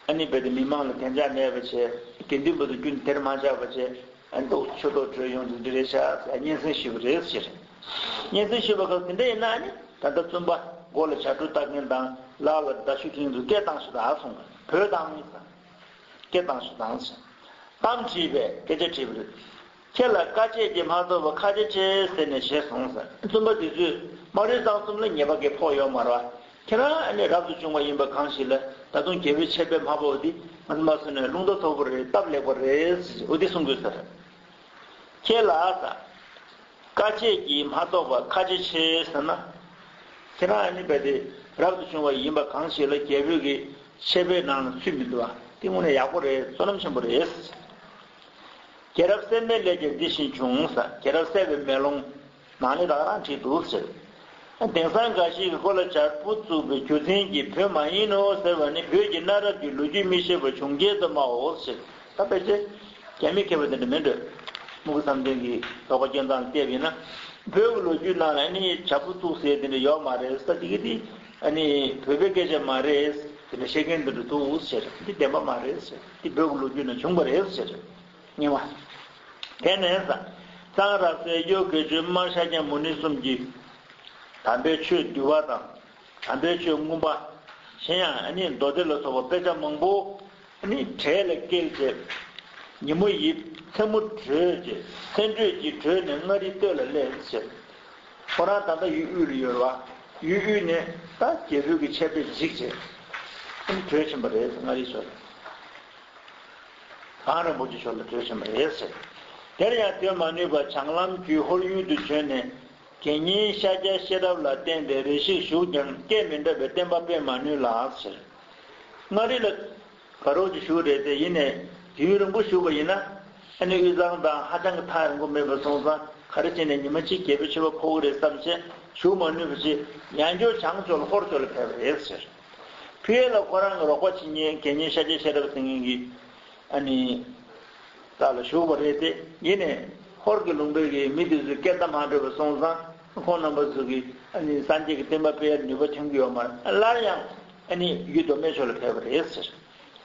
ཨ་ནི་རྦད་དེ་མི་མང་ལ་བདེ་འཇགས་མེད་པ་བྱས། དགེ་འདུན་པ་ཚོ་རྒྱུན་དེར་མ་བཅར་བ་བྱས། ཨ་ནི་ཏོག་ཆོས་ཐོག་བྲོས་ཡོང་དུས་འདི་རེད་ཤག་ཟེར་གཉན་སྲིན་ཞུས་པ་རེད་ཟེར། གཉན་སྲིན་ཞུས་པ་སྐབས་དེ་འདྲ་ཡིན་ན་ཨ་ནི་ད་ལྟ་བཙུན་པ་མགོ་ལ་བྱ་སྒྲོ་བཏགས་མཁན་དང་ལག་ལ་མདའ་གཞུ་འཁྱེར་མཁན་ཚོ་སྐད་བཏང་ཤོག་ད་གསུངས། བོས་དང་ཟེར། སྐད་བཏང་ཤོག་དང་ཟེར། གཏམ་དྲིས་པས། སྐད་ཆ་དྲིས་པ་རེད། ཁྱེད་ལ་དཀའ་སྤྱད་ཀྱིས་མ་ཐོབ་པ་ཁ་ཆེ་ཆེ་ཟེར་ནས་ཞེད་སོང་ཟེར། བཙུན་པ་འདི་ཚོས་སྨ་རུའི་གཙང་གསུམ་ལ་ཉེས་པ་གང་ཕོག་ཡོད་མ་རེད་བ། ཁྱེད་རང་ཨ་ནི་རབ་ཏུ་བྱུང་བ་ཡིན་པ་གང་ཞིག་ལ་ད་དུང་རྒྱལ་པོའི་ཆད་པས་མ་ཕོག་པ་འདི་ང་ཚོ་མ་སོང་ནས་རླུང་རྟ་མཐོ་པོ་རེད། སྟབས་ལེགས་པ་རེད་ཟེར། འོ་འདི་གསུང་དགོས་ཟེར། ཁྱེད་ལ་ཟེར། ལྟ་བྱེད་ཀྱིས་མ་རྟོགས་པ་ཁ་ཆེ་ཆེ་ཟེར་ན། ཁྱེད་རང་ཨ་ནི་རྦད་དེ་རབ་ཏུ་བྱུང་བ་ཡིན་པ་གང་ཞིག་ལ་རྒྱལ་པོའི་གི་ཆད་པའི་ནང་ལ་ཚུད་མི་འདུག་བ། དེ་དངོས་གནས་ཡག་པོ་རེད། བསོད་ནམས་ཆེན་པོ་རེད། རྒྱལ་རབས་གསལ་མའི་ལས་ཀྱང་འདི་བཞིན་བྱུང་ཟེར། རྒྱལ་རབས་གསལ་བའི་མེ་ལོང་ནང་ནས་ད་ག་རང་བྲིས་འདུག་ཟེར། དེང་སང་འགའ་ཞིག་གིས་ཁོ་ལ་བྱ་སྤུ་བཙུགས་པའི་རྒྱུ་མཚན་གྱིས་བོད་མ་ཡིན་ནོ་ཟེར་བ་ནི། བོད་ཀྱི་གནའ་རབས་ཀྱི་ལོ་རྒྱུས་མི་ཤེས་པ་བྱུང་རྐྱེན་དུ་སྨྲའོ་ཟེར། ད་ཕལ་ཆེར་རྒྱ་མི་མཁས་པ་དེ་འདྲ་མིན་འགྲོ། སྨུ་གུ་བསམ་གཏན་གྱིས་དོགས་པ་སྐྱོན་སྟངས་བལྟས་པ་ཡིན་ན། བོད་ཀྱི་ལོ་རྒྱུས་ནང་ལ་ཨ་ནི་བྱ་སྤུ་བཙུགས་ཟེར་དེ་འདྲ་ཡོད་མ་རེད་ཟེར། དེ་གི་དེ་ཨ་ནི་བོད་པའི་སྐད་ཆ་མ་རེད་ཟེར། དེ་འདྲ་བཤད་མཁན་དེ་འདྲ་འདུག་ཟེར། འདི་བདེན་པ་མ་རེད་ཟེར། འདི་བོད་ཀྱི་ལོ་རྒྱུས་ནང་བྱུང་བ་རེད་ཟེར། ངེས་པ། དེ་ནས་ཟེར། གཙང་རབ་གསལ་གཡོ་དགེ་ཆོས་སྨར་ཤཱཀྱ་མུ་ནེ་གསུམ་གྱིས་དམ་པའི་ཆོས་འདུལ་བ་དང་། དམ་པའི་ཆོས་མངོན་པ། གཞན་ཡང་ཨ་ནི་མདོ་སྡེ་ལ་སོགས་པ་དཔེ་ཆ་མང་པོ་ཨ་ནི་གྲལ་ལ་བཀལ་བྱས། ཉིན་མོ་ཡི་མཚན་མོ་བགྲོད་བྱས། མཚན་བགྲོད་ཀྱི་བགྲོད་ནས་མངའ་རིས་སྟོད་ལ་སླེབས་ཟེར། ཁོ་རང་ད་ལྟ་ཡུལ་དབུས་ལ་ཡོད་རེད་བ། ཡུལ་དབུས་ནས་ད་རྒྱལ་པོའི་གི་ཆད་པས་འཇིགས་བྱས། ཨ་ནི་བྲོས་ཕྱིན་པ་རེད། མངའ་རིས་ཕྱོགས་ལ། གངས་རིན་པོ་ཆེ་ཕྱོགས་ལ་བྲོས་ཕྱིན་པ་རེད་ཟེར། དེར་ཡང་སྡོད་མ་ནུས་པར་བྱང་ལམ་བརྒྱུད་ཧོར་ཡུལ་དུ་བྱོན་ནས། དགེ་བསྙེན་ཤཱཀྱ་ཤེས་རབ་ལ་བརྟེན་ཏེ་རེ་ཞིག་བཞུགས་ཀྱང་སྐད་མི་འདྲ་བའི་བསྟན་པ་སྤེལ་མ་ནུས་ལ་ཟེར། མངའ་རིས་ལ་དགའ་རབ་ཅིག་བཞུགས་རེད་དེ། ཡིན་ནས་དུས་ཡུན་རིང་པོ་བཞུགས་པ་ཡིན་ན། ཨ་ནི་དབུས་གཙང་དང་ཧ་ཅང་གི་ཐག་རིང་པོ་མེད་པ་སོང་ཙང་། ག་རེ་བྱས་ནས་ཉི་མ་གཅིག་རྒྱལ་པོའི་ཆད་པ་ཕོག་གི་རེད་བསམ་བྱས་བཞུགས་མ་ནུས་པ་བྱས། ཡང་བསྐྱར་བྱང་ཕྱོགས་ལ་ཧོར་ཕྱོགས་ལ་ཕེབས་པ་རེད་ཟེར། ཕུ་ཡེ་ལ་ཁོ་རང་གི་རོགས་པ་བྱེད་མཁན་དགེ་བསྙེན་ཤཱཀྱ་ཤེས་རབ་ཟེར་མཁན་གྱི་ཨ་ནི་ད་ལ་བཞུགས་པ་རེད་དེ། ཡིན་ནས་ཧོར་གྱི་ལུང་པའི་གི་མི་དེ་ཚོས་སྐད་བརྡ་མ་འཕྲོད་པ་སོང་ཙང་། ཁོང་རྣམ་པ་ཚོ་གིས་ཨ་ནི་སངས་རྒྱས་ཀྱི་བསྟན་པ་སྤེལ་ཡར་ནུས་པ་ཐོན་གྱི་ཡོད་མ་རེད། སླར་ཡང་ཨ་ནི་ཡུལ་མདོ་སྨད་ཕྱོགས་ལ་ཕེབས་པ་རེད་ཟེར།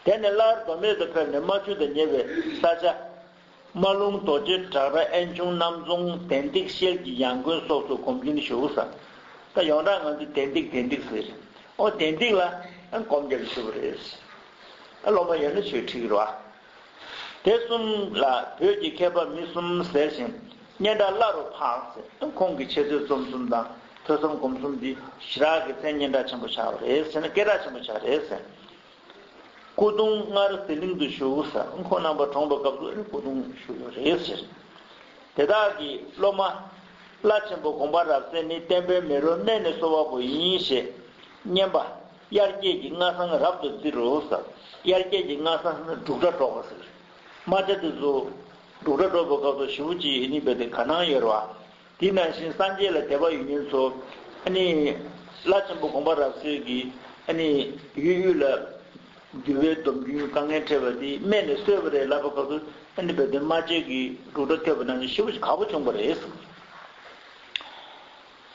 དེ་ནས་སླར་མདོ་སྨད་དུ་ཕེབས་ནས་རྨ་ཆུ་དང་ཉེ་བའི་ས་ཆ། རྨ་ལུང་རྡོ་རྗེ་བྲག་ར་དབེན་ཆུང་གནམ་རྫོང་དན་ཏིག་ཤེལ་གྱི་ཡང་དགོན་སོགས་སུ་སྒོམ་ཆེན་ཞུགས་ས། ད་ཡོངས་གྲགས་ང་ཚོས་དན་ཏིག་དན་ཏིག་ཟེར། ཨོ་དན་ཏིག་ལ་ཨ་སྒོམ་རྒྱག་གི་ཞུ་བ་རེད། ཨ་སློབ་མ་ཡོད་ན་ཆོས་ཁྲིད་ཀྱི་རེད་བ། དེ་གསུམ་ལ་བོད་ཀྱི་མཁས་པ་མི་གསུམ་ཟེར་ཞིང་། སྙན་གྲགས་བླ་རུ་འཕགས་ཟེར། ཁོང་གི་འཆད་རྩོད་རྩོམ་གསུམ་དང་ཐོས་བསམ་སྒོམ་གསུམ་འདི་ཞེ་དྲག་གི་མཚན་སྙན་གྲགས་ཆེན་པོ་ཆགས་པ་རེད་ཟེར་ན། སྐད་གྲགས་ཆེན་པོ་ཆགས་རེད་ཟེར། སྐུ་གདུང་སྔར་ཟི་ལིང་དུ་བཞུགས་ས། ཁོང་རྣམ་པ་གྲོངས་པའི་སྐབས་སུ་སྐུ་གདུང་བཞུགས་ཡོད་རེད་ཟེར། དེ་དག་གི་སློབ་མ་བླ་ཆེན་པོ་དགོངས་པ་རབ་གསལ་ནི་བསྟན་པའི་མེ་རོ་སྨད་ནས་གསོལ་བ་པོ་ཡིན་ཞེས་སྙན་པ། དབྱར་སྐྱེས་ཀྱི་སྔ་སང་རབ་ཏུ་བརྩི་རུ་ཟེར། དབྱར་སྐྱེས་ཀྱི་སྔ་སང་ཟེར་ན་འབྲུག་སྒྲ་སྒྲོག་པ་ཟེར། རྨ་བྱ་དེ་ཚོ་འབྲུག་སྒྲ་སྒྲོག་པའི་སྐབས་སུ་ཞེ་པོ་ཅིག་ཨ་ནི་རྦད་དེ་དགའ་སྣང་ཡོད་རེད་བ། དེ་ནང་བཞིན་སངས་རྒྱས་ལ་དད་པ་ཡོད་མཁན་ཚོ་ཨ་ནི་བླ་ཆེན་པོ་དགོངས་པ་རབ་གསལ་གྱིས་ཨ་ནི་ཡུལ་དབུས་ལ་འདུལ་བའི་སྡོམ་རྒྱུན་དཀའ་ངལ་འཕྲད་པ་དེ་སྨད་ནས་གསོས་པ་རེད་ལབ་པའི་སྐབས་སུ། ཨ་ནི་རྦད་དེ་རྨ་བྱ་གི་འབྲུག་སྒྲ་ཐོས་པ་ནང་བཞིན་ཞེ་པོ་ཞིག་དགའ་པོ་བྱུང་བ་རེད།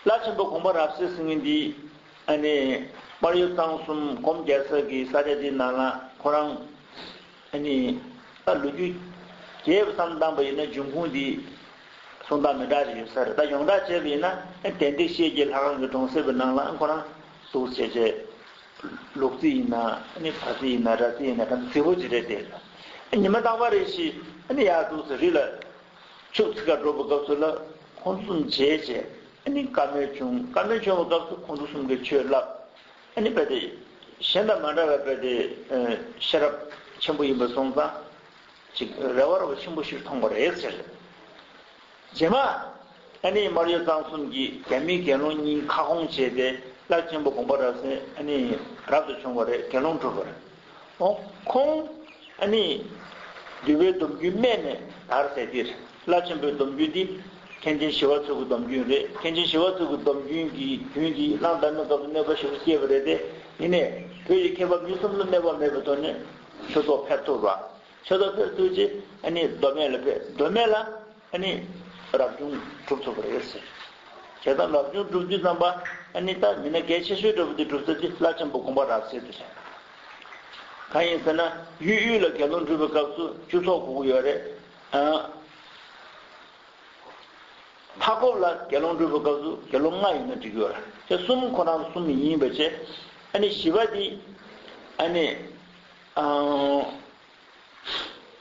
བླ་ཆེན་པོ་དགོངས་པ་རབ་གསལ་ཟེར་མཁན་འདི་ཨ་ནི་སྨར་གཡོ་གཙང་གསུམ་སྒོམ་རྒྱག་ས་གི་ས་ཆ་འདི་ནང་ལ་ཁོ་རང་ཨ་ནི་ད་ལོ་རྒྱུས་རྒྱས་པ་བསམ་བཏང་པ་ཡིན་ན་འབྱུང་ཁུངས་འདི་གསུང་སྟངས་མི་འདྲ་ཞིག་ཡོད་ས་རེད། ད་ཡོངས་གྲགས་བྱས་པ་ཡིན་ན་ཨ་དན་ཏིག་ཤེལ་གྱི་ལྷ་ཁང་གི་གྲོང་གསེབ་ཀྱི་ནང་ལ་ཁོ་རང་འདུག་བྱས་བྱས། ལུག་རྫི་ཡིན་ན་ཨ་ནི་བ་རྫི་ཡིན་ན་ར་རྫི་ཡིན་ན་ད་རྫི་བོ་ཅིག་རེད་དེ། ཨ་ཉི་མ་རྟག་པར་རེ་ཞིག་ཨ་ནི་ཡར་འདུག་སེ་རི་ལ་ཕྱུགས་འཚོལ་ག་འགྲོ་བའི་སྐབས་སུ་ལ་ཁོང་ཚོ་གསུམ་མཇལ་བྱས། ཨ་ནི་བཀའ་མོལ་བྱུང་། བཀའ་མོལ་བྱུང་བའི་སྐབས་སུ་ཁོང་ཚོ་གསུམ་གྱིས་ཆོས་བསླབས། ཨ་ནི་རྦད་དེ་གཞན་དང་མ་འདྲ་བའི་རྦད་དེ་ཤེས་རབ་ཆེན་པོ་ཡིན་པ་སོང་ཙང་། ཅིག་རེ་བ་རེ་བ་ཆེན་པོ་ཞིག་མཐོང་བ་རེད་ཟེར། རྗེས་མ་ཨ་ནི་སྨར་གཡོ་གཙང་གསུམ་གྱིས་རྒྱ་མིའི་དགེ་སློང་གཉིས་ཁ་སྐོང་བྱས་ཏེ། བླ་ཆེན་པོ་དགོངས་པ་རབ་གསལ་ཨ་ནི་རབ་ཏུ་བྱུང་བ་རེད། དགེ་སློང་གྲུབ་པ་རེད། ཨོ་ཁོང་ཨ་ནི་འདུལ་བའི་སྡོམ་རྒྱུན་སྨད་ནས་དར་ཟེར་དེ་རེད། བླ་ཆེན་པོའི་སྡོམ་རྒྱུན་འདི་མཁན་ཆེན་ཞི་བ་འཚོ་གི་སྡོམ་རྒྱུན་རེད། མཁན་ཆེན་ཞི་བ་འཚོ་གི་སྡོམ་རྒྱུན་གྱི་རྒྱུན་འདི་གླང་དར་མའི་སྐབས་སུ་གནོད་པ་ཞེ་པོ་སྐྱེས་པ་རེད་དེ། ཡིན་ནའི་བོད་ཀྱི་མཁས་པ་མི་གསུམ་ལ་གནོད་པ་མེད་པའི་ཐོག་ནས་ཆོས་ཐོག་ཕེབས་ཐུབ་པ། ཆོས་ཐོག་ཕེབས་ཐུབ་རྗེས་ཨ་ནི་མདོ་སྨད་ལ་ཕེབས། མདོ་སྨད་ལ་ཨ་ནི་རབ་བྱུང་གྲུབ་ཐུབ་པ་རེད་ཟེར། བྱས་ཙང་རབ་བྱུང་གྲུབ་དུས་ཙམ་པ་ཨ་ནི་ད་མི་སྣ་གལ་ཆེ་ཤོས་འདྲ་པོ་དེ་གྲུབ་ས་དེ་བླ་ཆེན་པོ་དགོངས་པ་རབ་གསལ་དེ་རེད། གང་ཡིན་ཟེར་ན་ཡུལ་དབུས་ལ་དགེ་སློང་སྒྲུབ་པའི་སྐབས་སུ་བཅུ་ཚོགས་དགོས་ཀྱི་ཡོད་རེད། ཨ། མཐའ་འཁོབ་ལ་དགེ་སློང་སྒྲུབ་པའི་སྐབས་སུ་དགེ་སློང་ལྔ་ཡིན་ན་འགྲིག་གི་ཡོད་རེད། དེ་གསུམ་ཁོ་རང་གསུམ་ཡིན་པ་བྱས། ཨ་ནི་བཞི་པ་དེ་ཨ་ནི་ཨང་།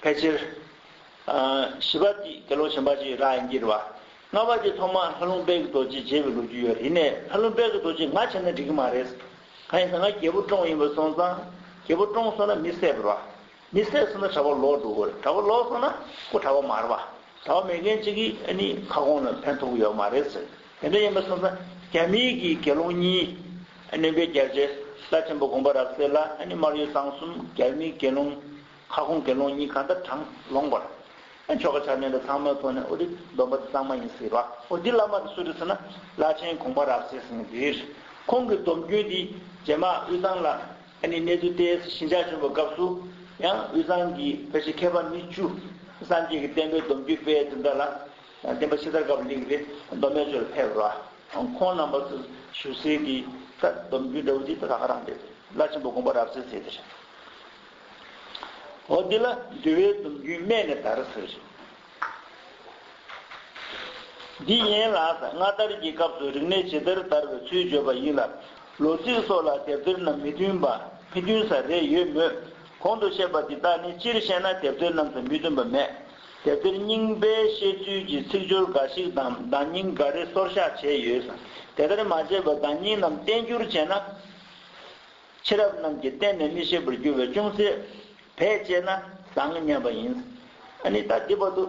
ཕལ་ཆེར། ཨ། བཞི་པ་དེ་དགེ་སློང་གཞན་པ་ཅིག་རག་ཡིན་གྱི་རེད་བ། ལྔ་པ་དེ་ཐོག་མར་ལྷ་ལུང་དཔལ་གྱི་རྡོ་རྗེ་མཇལ་བའི་ལོ་རྒྱུས་ཡོད་རེད། ཡིན་ནའི་ལྷ་ལུང་དཔལ་གྱི་རྡོ་རྗེ་ང་བྱས་ན་འགྲིག་གི་མ་རེད། གང་ཡིན་ཟེར་ན་རྒྱལ་པོ་བཀྲོངས་ཡིན་པ་སོང་ཙང་། རྒྱལ་པོ་བཀྲོངས་སོང་ན་མི་བསད་པ་རེད་བ། མི་བསད་སོང་ན་གྲྭ་པ་ལོག་འགྲོ་གི་རེད། གྲྭ་པ་ལོག་སོང་ན་ཁོ་གྲྭ་པ་མ་རེད་བ། དད་པ་མེད་མཁན་གཅིག་གིས་ཨ་ནི་ཁ་སྐོང་ལ་ཕན་ཐོགས་ཡོད་མ་རེད་ཟེར། དེ་འདྲ་ཡིན་པ་སོང་ཙང་རྒྱ་མིའི་གི་དགེ་སློང་གཉིས་ཨ་ནི་བོད་རྒྱལ་རྗེ་བླ་ཆེན་པོ་དགོངས་པ་རབ་གསལ་ལ་ཨ་ནི་སྨར་ཡུལ་གཙང་གསུམ་རྒྱ་མིའི་དགེ་སློང་ཁ་སྐོང་དགེ་སློང་གཉིས་གང་ལྟར་གྲངས་ལོངས་པར། ཆོ་ག་ཕྱག་ལེན་དང་ཚང་མ་ཐོག་ནས་ཨོ་དེ་སྡོམ་པ་དེ་གཙང་མ་ཡིན་ཟེར་བ། ཨོ་དེ་བླ་མ་དེ་སུ་རེད་ཟེར་ན་བླ་ཆེན་དགོངས་པ་རབ་གསལ་ཟེར་མཁན་དེ་རེད། ཁོང་གི་སྡོམ་རྒྱུན་དེ་རྗེས་མ་དབུས་གཙང་ལ་ཨ་ནི་གནས་ཚུལ་ཏོག་ཙམ་ཞི་འཇགས་བྱུང་བའི་སྐབས་སུ་ཡང་དབུས་གཙང་གི་ཕལ་ཆེར་མཁས་པ་མི་བཅུ་སངས་རྒྱས་ཀྱི་བསྟན་པའི་སྡོམ་རྒྱུན་སྤེལ་དེ་འདྲ་ལ་བསྟན་པ་ཕྱི་དར་སྐབས་ལ་སླེབས་པའི་མདོ་སྨད་ཕྱོགས་ལ་ཕེབས་རོགས། ཁོང་རྣམ་པ་ཚོ་བཞུགས་སའི་གི་ད་སྡོམ་རྒྱུན་འདྲ་བོ་དེ་ད་ག་རང་རེད། བླ་ཆེན་པོ་དགོངས་པ་རབ་གསལ་ཟེར་དེ་རེད། འོ་འདི་ལ་འདུལ་བའི་སྡོམ་རྒྱུན་སྨད་ནས་དར་ཟེར། འདི་ཡན་ལག་སྔ་དར་གྱི་སྐབས་སུ་རིག་གནས་ཇི་ལྟར་དར་བའི་ཚུལ་བརྗོད་པ་ཡིན་ལ། ལོ་ཚིགས་སོགས་ལ་དེབ་ཐེར་རྣམས་མི་མཐུན་པ་མི་མཐུན་ས་རེ་ཡོད་མོད། གོང་དུ་བཤད་པ་འདི་དག་ནི་སྤྱིར་བཤད་ན་དེབ་ཐེར་རྣམས་སུ་མི་མཐུན་པ་མེད། དེབ་ཐེར་རྙིང་པའི་བཤད་ཚུལ་གྱི་ཚིག་སྦྱོར་འགའ་ཞིག་དང་བརྡ་རྙིང་འགའ་རེ་སོར་བཞག་བྱས་ཡོད། དེ་ལྟར་མ་བྱས་པར་བརྡ་རྙིང་རྣམས་བསྟན་འགྱུར་བྱས་ན། ཕྱི་རབས་རྣམས་ཀྱིས་གཏན་ནས་མི་ཤེས་པར་འགྱུར་བས་ཅུང་ཟད་བེད་སྤྱད་ན་བཟང་སྙམ་པ་ཡིན། ཨ་ནི་ད་འདི་བར་དུ་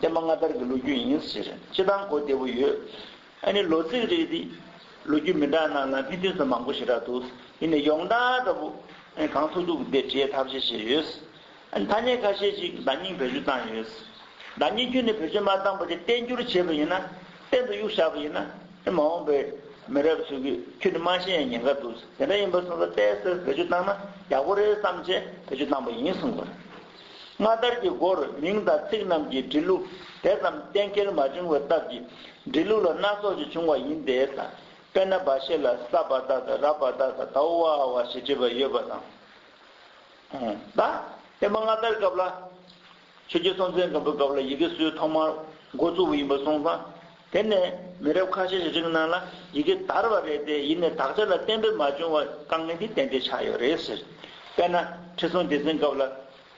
བསྟན་པ་སྔ་དར་གྱི་ལོ་རྒྱུས་ཡིན་ཟེར། སྤྱིར་བཏང་གོ་བདེ་པོ་ཡོད། ཨ་ནི་ལོ་ཚིགས་རིགས་འདི་ལོ་རྒྱུས་མི་འདྲ་ནང་ལ་མི་མཐུན་ས་མང་པོ་ཞེ་དྲག་འདུག་ཡིན་ནའི་ཡོངས་གྲགས་འདྲ་པོ་གང་ཐུབ་ཐུབ་འདི་བྲིས་ཐབས་ཤེས་བྱས་ཡོད། ཨ་ནི་ཐ་སྙད་ཁ་ཤས་ཤིག་བརྡ་རྙིང་བེད་སྤྱོད་བཏང་ཡོད། བརྡ་རྙིང་ཁྱོན་ནས་བེད་སྤྱོད་མ་བཏང་བ་ཅིག་བསྟན་འགྱུར་བྱས་པ་ཡིན་ན། གཏན་དུ་གཡུག་བཞག་པ་ཡིན་ན། ཨེ་མ་འོངས་པའི་མི་རབས་ཚོས་ཀྱིས་ཁྱོན་ནས་མ་ཤེས་ཡང་ཉེན་ཁ་འདུག་དེ་འདྲ་ཡིན་པ་སོང་ཙང་ཏོག་ཙམ་བེད་སྤྱོད་བཏང་ན་ཡག་པོ་རེད་བསམ་བྱས་བེད་སྤྱོད་བཏང་པ་ཡིན་གསུངས་པ་རེད། སྔ་དར་གྱི་མགོར་མིང་དང་ཚིག་རྣམས་ཀྱི་འབྲི་ལུགས་དེ་ཙམ་གཏན་འཁེལ་མ་བྱུང་བའི་སྟབས་ཀྱིས་འབྲི་ལུགས་ལ་སྣ་ཚོགས་ཀྱི་བྱུང་བ་ཡིན་ཏེ། དཔེར་ན་བ་ཤེ་ལ་ས་བ་ད་ད་ར་བ་ད་ད་དའོ་ཝ་ཨ་ཝ་ཞེས་བྲིས་པ་ཡོད་པ་དང་། ད་བསྟན་པ་སྔ་དར་སྐབས་ལ། ཆོས་རྒྱལ་སྲོང་བཙན་སྒམ་པོའི་སྐབས་ལ་ཡི་གེ་སྲོལ་ཐོག་མར་འགོ་བཙུགས་པ་ཡིན་པ་སོང་ཙང་། དེ་ནས་མི་རབས་ཁ་ཤས་ཤིག་རིང་ནང་ལ་ཡི་གེ་དར་བ་རེད་དེ། ཡིན་ནའི་དག་ཆ་ལ་གཏན་འབེབས་མ་བྱུང་བ་དཀའ་ངལ་འདི་ཏན་ཏན་ཆགས་ཡོད་རེད་ཟེར། དཔེར་ན་ཁྲི་སྲོང་ལྡེ་བཙན་སྐབས་ལ་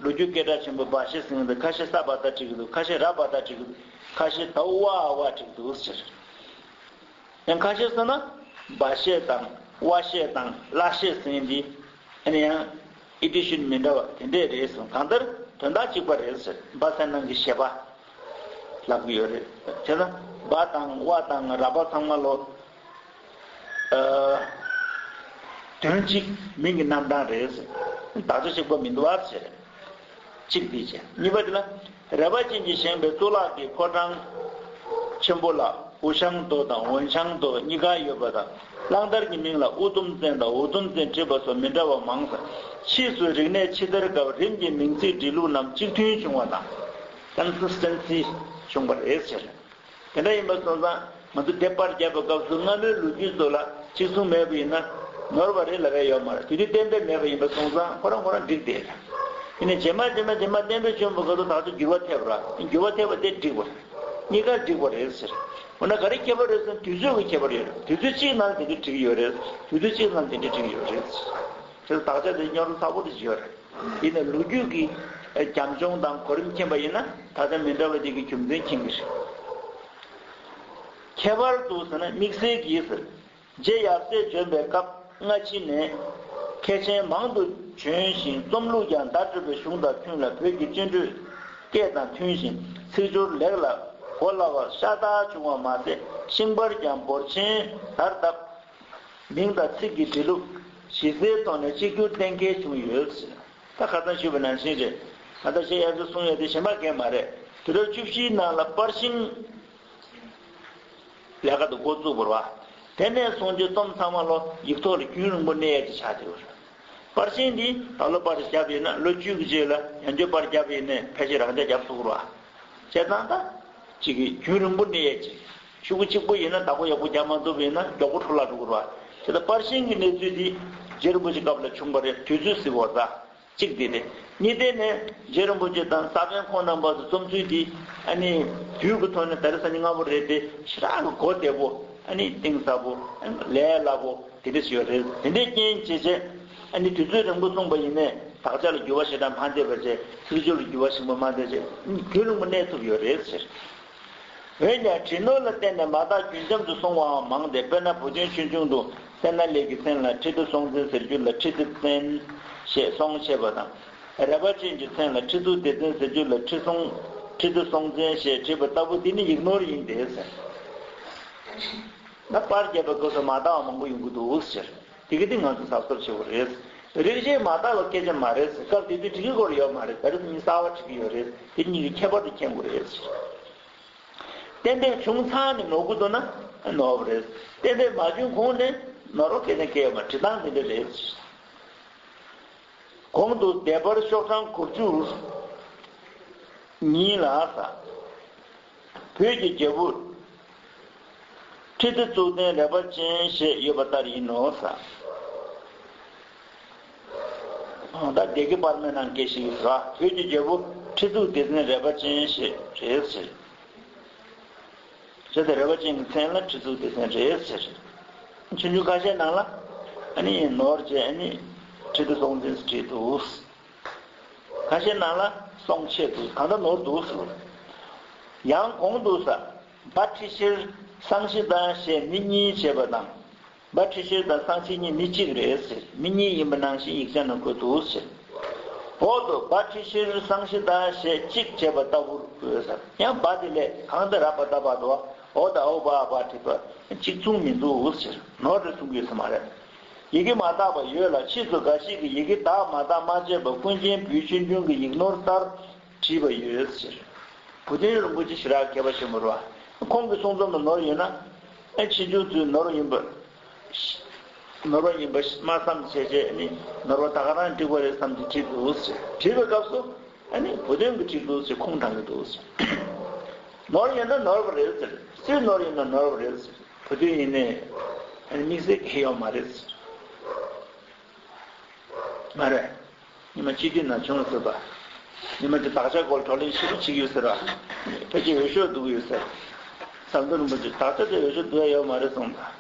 ལོ་རྒྱུས་སྐད་གྲགས་ཆེན་པོ་བ་ཤེ་ཟེར་གྱི་འདུག་ཁ་ཤས་ས་བ་ད་བྲིས་ཀྱི་འདུག་ཁ་ཤས་ར་བ་ད་བྲིས་ཀྱི་འདུག་ཁ་ཤས་དའོ་ཝ་ཨ་ཝ་བྲིས་ཀྱི་འདུག་ཟེར། ཡང་ཁ་ཤས་ཟེར་ན་བ་ཤེ་དང་ཝ་ཤེ་དང་ལ་ཤེ་ཟེར་མཁན་འདི་ཨ་ནི་ཡང་ཨི་ཌི་ཤིན་མི་འདྲ་བ་དེ་འདྲས་རེད་ཟེར། གང་ལྟར་དོན་དག་གཅིག་པ་རེད་ཟེར། བ་ཟེར་ནང་གི་ཞེས་པ་ལབ་ཀྱི་ཡོད་རེད། བྱས་ན་བ་དང་ཝ་དང་ར་བ་ཚང་མ་ལོ། ཨ། དོན་གཅིག་མིང་གི་རྣམ་གྲངས་རེད་ཟེར། དག་ཆ་གཅིག་པ་མི་འདུག་བ་ཟེར། གཅིག་འདི་བྱས། གཉིས་པ་འདི་ལ། རལ་པ་ཅན་གྱིས་བཞེངས་པའི་གཙུག་ལག་གི་ཕོ་བྲང་ཆེན་པོ་ལ་འུ་ཤང་རྡོ་དང་འོན་ཤང་རྡོ་གཉིས་ཀ་ཡོད་པ་དང་། གླང་དར་གྱི་མིང་ལ་ཨུ་དུམ་བཙན་དང་འུ་དུམ་བཙན་བྲིས་པ་སོགས་མི་འདྲ་བ་མང་ཙམ། ཕྱིས་སུ་རིག་གནས་ཕྱི་དར་སྐབས་རིམ་གྱིས་མིང་ཚིག་འབྲི་ལུགས་རྣམས་གཅིག་མཐུན་བྱུང་བ་དང་། ཀོན་སི་སི་ཊེན་སི་བྱུང་བ་རེད་ཟེར། དེ་འདྲ་ཡིན་པ་སོང་ཙང་ང་ཚོ་དེབ་པར་བརྒྱབ་པའི་སྐབས་སུ་སྔ་མོའི་ལོ་རྒྱུས་ཚོ་ལ་གཅིག་མཚུངས་མེད་པ་ཡིན་ན་ནོར་བ་རེད་ལབ་ཡ་ཡོད་མ་རེད། དེ་དུས་གཏན་འབེབས་མེད་པ་ཡིན་པ་སོང་ཙང་ཁོ་རང་ཁོ་རང་འགྲིག་བསྡད་རེད། ཡིན་ནའི་རྗེས་མ་རྗེས་མ་རྗེས་མ་གཏན་འབེབས་བྱུང་བའི་སྐབས་སུ་ད་ཚོ་འགྱུར་བ་ཐེབས་ར། འགྱུར་བ་ཐེབས་པ་དེ་འགྲིག་པ་རེད། གཉིས་ཀ་འགྲིག་པ་རེད་ཟེར། འོ་ན་ག་རེ་ཁྱད་པར་རེད་ཟེར་ན་དུས་ཚོད་ཀྱི་ཁྱད་པར་ཡོད་རེད། དུས་ཚོད་གཅིག་ནང་དེ་འདྲ་འགྲིག་ཡོད་རེད། དུས་ཚོད་གཅིག་ནང་དེ་འདྲ་འགྲིག་ཡོད་རེད། དེ་ཚོ་དག་ཆ་དེ་རྙོག་དྲ་ཚ་པོ་དེ་ཡོད་རེད། ཡིན་ནའི་ལོ་རྒྱུས་ཀྱི་རྒྱབ་ལྗོངས་དང་གོ་རིམ་མཁྱེན་པ་ཡིན་ན་དག་ཆ་མི་འདྲ་བ་དེ་གི་རྒྱུ་མཚན་མཁྱེན་གྱི་རེད། ཁྱད་པར་དུ་ཟེར་ན་དམིགས་བསལ་གྱིས་ཟེར། རྗེ་ཡབ་སྲས་བྱོན་པའི་སྐབས་སྔ་ཕྱི་ནས་མཁས་ཆེན་མང་དུ་བྱོན་ཞིང་རྩོམ་ལུགས་ཀྱང་བརྡ་སྤྲོད་པའི་གཞུང་དང་མཐུན་ལ་བོད་ཀྱི་སྤྱི་འགྲོས་སྐད་དང་མཐུན་ཞིང་ཚིག་སྦྱོར་ལེགས་ལ་གོ་སླ་བར་ཤ་སྟག་བྱུང་བ་མ་ཟད་ཤིང་པར་ཀྱང་འབོར་ཆེན་དར་སྟབས། མིང་དང་ཚིག་གི་འབྲི་ལུགས་གཞི་རྩའི་ཐོག་ནས་གཅིག་གྱུར་གཏན་འཁེལ་བྱུང་ཡོད། ད་ཁ་སང་ཞུས་པ་ནང་བཞིན་རེད། ད་ལྟ་ཞེས་ཡར་ཚོས་གསུང་ཡོད་དེ་གཞན་པ་གས་མ་རེད། དུས་རབས་བཅུ་བཞིའི་ནང་ལ་པར་ཤིང་ལས་ཀ་དེ་འགོ་བཙུགས་པ་རེད་བ། དེ་ནས་བཟུང་སྤྱི་རྩོམ་ཚང་མ་ལོ་ཡིག་ཐོག་ལ་རྒྱུན་རིང་པོ་གནས་ཡས་ཀྱི་ཆགས་བསྡད་ཡོད་རེད། པར་ཤིང་འདི་ད་ལོ་པར་བརྒྱབ་ཡིན་ན་ལོ་བཅུ་གི་རྗེས་ལ་ཡང་བསྐྱར་པར་བརྒྱབ་ཡིན་ནའི་ཕལ་ཆེར་རང་འཇགས་རྒྱབ་ཐུབ་ཀྱི་རེད་བ། བྱས་ཙང་ད། གཅིག་གིས་རྒྱུན་རིང་པོ་གནས་ཡས་ཀྱི། ཤོག་གུ་གཅིག་པོ་ཡིན་ན་བདག་པོ་ཡག་པོ་རྒྱག་མ་ཐུབ་པ་ཡིན་ན་མགྱོགས་པོ་འཕྲོ་བརླག་འགྲོ་གི་རེད་བ། དེ་ལྟར་པར་ཤིང་གི་གནས་ཚུལ་འདི་རྗེ་རིན་པོ་ཆེ་སྐབས་ལ་བྱུང་བ་རེད། དུས་ཚོད་གཟིགས་པ་ཙང་གཅིག་འདི་རེད། གཉིས་དེ་ནས་རྗེ་རིན་པོ་ཆེ་དང་ས་པཎ་ཁོང་རྣམ་པ་ཚོ་རྩོམ་ཚུལ་འདི་ཨ་ནི་དུས་ཀྱི་ཐོག་ནས་ད་རེས་སང་ཉིན་སྔ་པོ་རེད་དེ་ཞེ་དྲག་གི་གོ་བདེ་པོ་ཨ་ནི་གཏིང་ཟབ་པོ་ལས་སླ་པོ་དེ་འདྲ་ཞིག་ཡོད་རེད། དེ་འདྲའི་རྐྱེན་བྱས་བྱས་ཨ་ནི་དུས་ཚོད་རིང་པོ་སོང་པ་ཡིན་ནའི་དག་ཆ་ལ་འགྱུར་བ་ཞེ་དྲག་མ་འདེབས་པ་བྱས་ཚིག་སྦྱོར་ལ་འགྱུར་བ་ཞིག་མ་མ་འདེབས་བྱས་རྒྱུན་རིང་པོ་གནས་ཐུབ་ཡོད་རེད་ཟེར། འོན་ཀྱང་བྲིས་ནོར་ལ་བརྟེན་ནས་མ་དག་རྒྱུན་འབྱམས་སུ་སོང་བའང་མང་སྟེ། དཔེར་ན་བུ་སྟོན་ཆོས་འབྱུང་དུ་སད་ན་ལེགས་ཀྱི་མཚན་ལ་ཁྲི་ཐོག་སྲོང་བཙན་ཟེར་རྒྱུ་ལ་ཁྲི་ཐོག་བཙན་ཞེས་སྲོང་བྱས་པ་དང་། རལ་པ་ཅན་གྱི་མཚན་ལ་ཁྲི་ཐོག་ལྡེ་བཙན་ཟེར་རྒྱུ་ལ་ཁྲི་སྲོང་ ཁྲི་ཐོག་སྲོང་བཙན་ཞེས་བྲིས་པ་ལྟ་བུ་དེ་ནི་ཡིག་ནོར་ཡིན་ཏེ་ཟེར། ད་པར་རྒྱབ་པའི་སྐབས་སུ་མ་དག་པ་མང་པོ་ཡོང་གི་འདུག་ཟེར། དེ་གི་དེ་ང་ཚོ་གཟབ་གཟབ་བྱེད་དགོས་རེད། རིགས་ཤེས་མ་དག་པ་སྐད་ཆ་མ་རེད་ཟེར། སྐབས་དེ་དུས་འབྲི་གི་སྐོར་ཡོད་མ་རེད། ད་རེས་ནི་གསར་པ་འབྲི་གི་ཡོད་རེད། དེ་གཉིས་ཀྱི་ཁྱད་པར་དེ་མཁྱེན་དགོས་རེད་ཟེར། གཏན་འབེབས་བྱུང་ཚར་ནས་ནོར་གི་འདུག་ན་ནོར་བ་རེད། གཏན་འབེབས་མ་བྱུང་གོང་ནས་ནོར་བ་སྐད་ཆ་སྐད་ཡོད་མ་རེད། འབྲི་སྟངས་དེ་འདྲ་རེད། གོང་དུ་སྡེ་པར་ཤོག་གྲངས་དགུ་བཅུ་གཉིས་ལ་ས། བོད་ཀྱི་རྒྱལ་པོ་ཁྲི་ལྡེ་གཙུག་བརྟན་རས་པ་ཅན་ཞེས་ཡོད་པ་ལྟར་ཡིན་ནོ་ས། ད་སྡེ་དགེ་པར་མའི་ནང་སྐད་ཞིག་ཡོད་ས། བོད་ཀྱི་རྒྱལ་པོ་ཁྲི་གཙུག་ལྡེ་བཙན་རས་པ་ཅན་ཞེས་རེད་ཟེར། བྱས་ཏེ་རས་པ་ཅན་གྱི་མཚན་ལ་ཁྲི་གཙུག་ལྡེ་བཙན་རེད་ཟེར། ཆུང་ཆུང་ཁ་ཤས་ནང་ལ་ཨ་ནི་ནོར་བྱས་ཨ་ནི་ཁྲི་ལྡེ་སྲོང་བཙན་ཟེར་བྲིས་འདུག་ཁ་ཤས་ནང་ལ་སྲོང་བྱས་འདུག་གང་ལྟར་ནོར་འདུག་ཟེར། ཡང་གོང་དུ་ས། སྦ་ཁྲི་ཤེར་སང་ཤི་དང་ཞེས་མི་གཉིས་བྱས་པ་དང་། སྦ་ཁྲི་ཤེར་དང་སང་ཤི་གཉིས་མི་གཅིག་རེད་ཟེར། མི་གཉིས་ཡིན་པ་ནང་བཞིན་ཡིག་ཆ་ནང་འཁོད་འདུག་ཟེར། འོག་ཏུ་སྦ་ཁྲི་ཤེར་སང་ཤི་དང་ཞེས་གཅིག་བྱས་པ་ལྟ་བུར་འོས་ཟེར། ཡང་སྦ་དེ་ལས་གང་དེ་རག་པ་ལྟ་བ་དོ། འོ་ད་འོ་སྦ་སྦ་བྲིས་པ་གཅིག་མཚུངས་མི་འདུག་ཟེར། ནོར་རེད་གསུང་གི་ཡོད་ས་མ་རེད། ཡི་གེ་མ་དག་པ་ཡོད་ལ་ཕྱིས་སུ་འགའ་ཞིག་གིས་ཡི་གེ་དག་མ་དག་མ་དཔྱད་པར་ཀུན་མཁྱེན་བུའི་ཆོས་འབྱུང་གི་ཡིག་ནོར་ལྟར་བྲིས་པ་ཡོད་ཟེར། བུ་སྟོན་རིན་པོ་ཆེ་ཞེ་དྲག་མཁས་པ་ཆེན་པོ་རེད་བ། ཁོང་གི་གསུང་རྩོམ་ལ་ནོར་ཡོད་ན། ཨེ་ཕྱིས་འབྱུང་ཚོས་ནོར་ཡིན་པ། ནོར་བ་ཡིན་པ་སྨྲ་བསམ་བྱས་བྱས་ནི་ནོར་བ་ད་ག་རང་འགྲིག་པ་རེད་བསམ་གྱི་བྲིས་འདུག་ཟེར། བྲིས་པའི་སྐབས་སུ་ཨ་ནི་བུ་སྟོན་གྱིས་བྲིས་འདུག་ཟེར་ཁུངས་དྲངས་ཀྱི་འདུག་ཟེར། ནོར་ཡོད་ན་ནོར་བ་རེད་ཟེར། སུས་ནོར་ཡིན་ན་ནོར་བ་རེད་ཟེར། བུ་སྟོན་ཡིན་ནའི་ཨ་ནི་དམིགས་བསལ་གྱི་ཡོད་མ་རེད་ཟེར། མ་རེད། ཉི་མ་སྤྱི་འཐུས་ནང་བྱུང་ཟེར་བ། ཉི་མ་དེ་དག་ཆ་སྐོར་བགྲོ་གླེང་ཞིབ་པོ་བྱེད་ཀྱི་ཡོད་ཟེར་བ། ཕལ་ཆེར་འོས་ཤོག་ལྡུག་ཡོད་ཟེར། ཟམ་གདོང་རིན་པོ་ཆེ་དག་ཆ་དེ་འོས་ཤོག་ལྡུག་ཡ་ཡོད་མ་རེད་གསུངས་པ།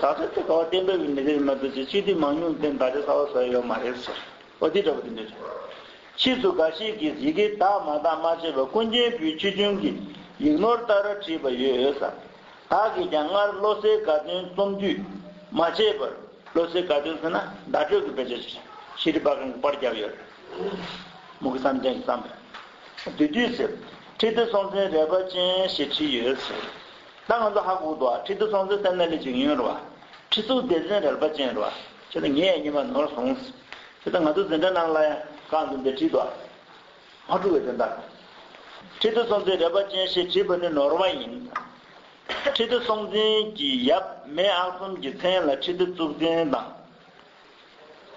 དག་ཆ་དེ་ག་བ་གཏན་འབེབས་ཀྱི་མི་སྡེ་མ་གཏོགས་ཅིག་སྤྱི་འཐུས་མང་ཉུང་དེ་དག་ཆ་གསར་པ་བཟོ་ཡ་ཡོད་མ་རེད་ཟེར། འོ་དེ་འདྲ་པོ་དེ་འདྲ་རེད། ཕྱིས་སུ་འགའ་ཞིག་གིས་ཡི་གེ་དག་མ་དག་མ་དཔྱད་པར་ཀུན་མཁྱེན་བུའི་ཆོས་འབྱུང་གི་ཡིག་ནོར་ལྟར་བྲིས་པ་ཡོད་ཟེར། བདག་གིས་ཀྱང་སྔར་བློ་གསལ་དགའ་སྟོན་རྩོམ་དུས་མ་བྱས་པར། བློ་གསལ་དགའ་སྟོན་ཟེར་ན་བརྡ་སྤྲོད་ཀྱི་དཔེ་ཆ་ཞིག་རེད། ཤེས་རིག་པ་གང་གི་པར་བརྒྱབ་ཡོད་རེད། མུ་གེ་བསམ་གཏན་གྱིས་བརྩམས་པ། དེ་དུས་ཟེར། ཁྲི་ལྡེ་སྲོང་བཙན་རས་པ་ཅན་ཞེས་བྲིས་ཡོད་ཟེར། ད་ང་ཚོ་ཧ་གོ་འདུག་ཁྲི་ལྡེ་སྲོང་བཙན་ཟེར་ན་ལས་ཅིག་ཡོད་རེད་བ། ཁྲི་གཙུག་ལྡེ་བཙན་རས་པ་ཅན་རེད་བ། བྱས་ན་ངས་ཉི་མ་ནོར་སོང་ཟེར། བྱས་ཙང་ང་ཚོ་འཛིན་གྲྭ་ནང་ལ་ཡང་གང་འདུག་འདི་བྲིས་འདུག་མ་འཁྲུག་པའི་དོན་དག་ཁྲི་ལྡེ་སྲོང་བཙན་རས་པ་ཅན་ཞེས་བྲིས་པ་ནི་ནོར་བ་ཡིན། ཁྲི་ལྡེ་སྲོང་བཙན་གྱི་ཡབ་མེས་ཨག་ཚོམ་གྱི་མཚན་ལ་ཁྲི་ལྡེ་གཙུག་བཙན་དང་།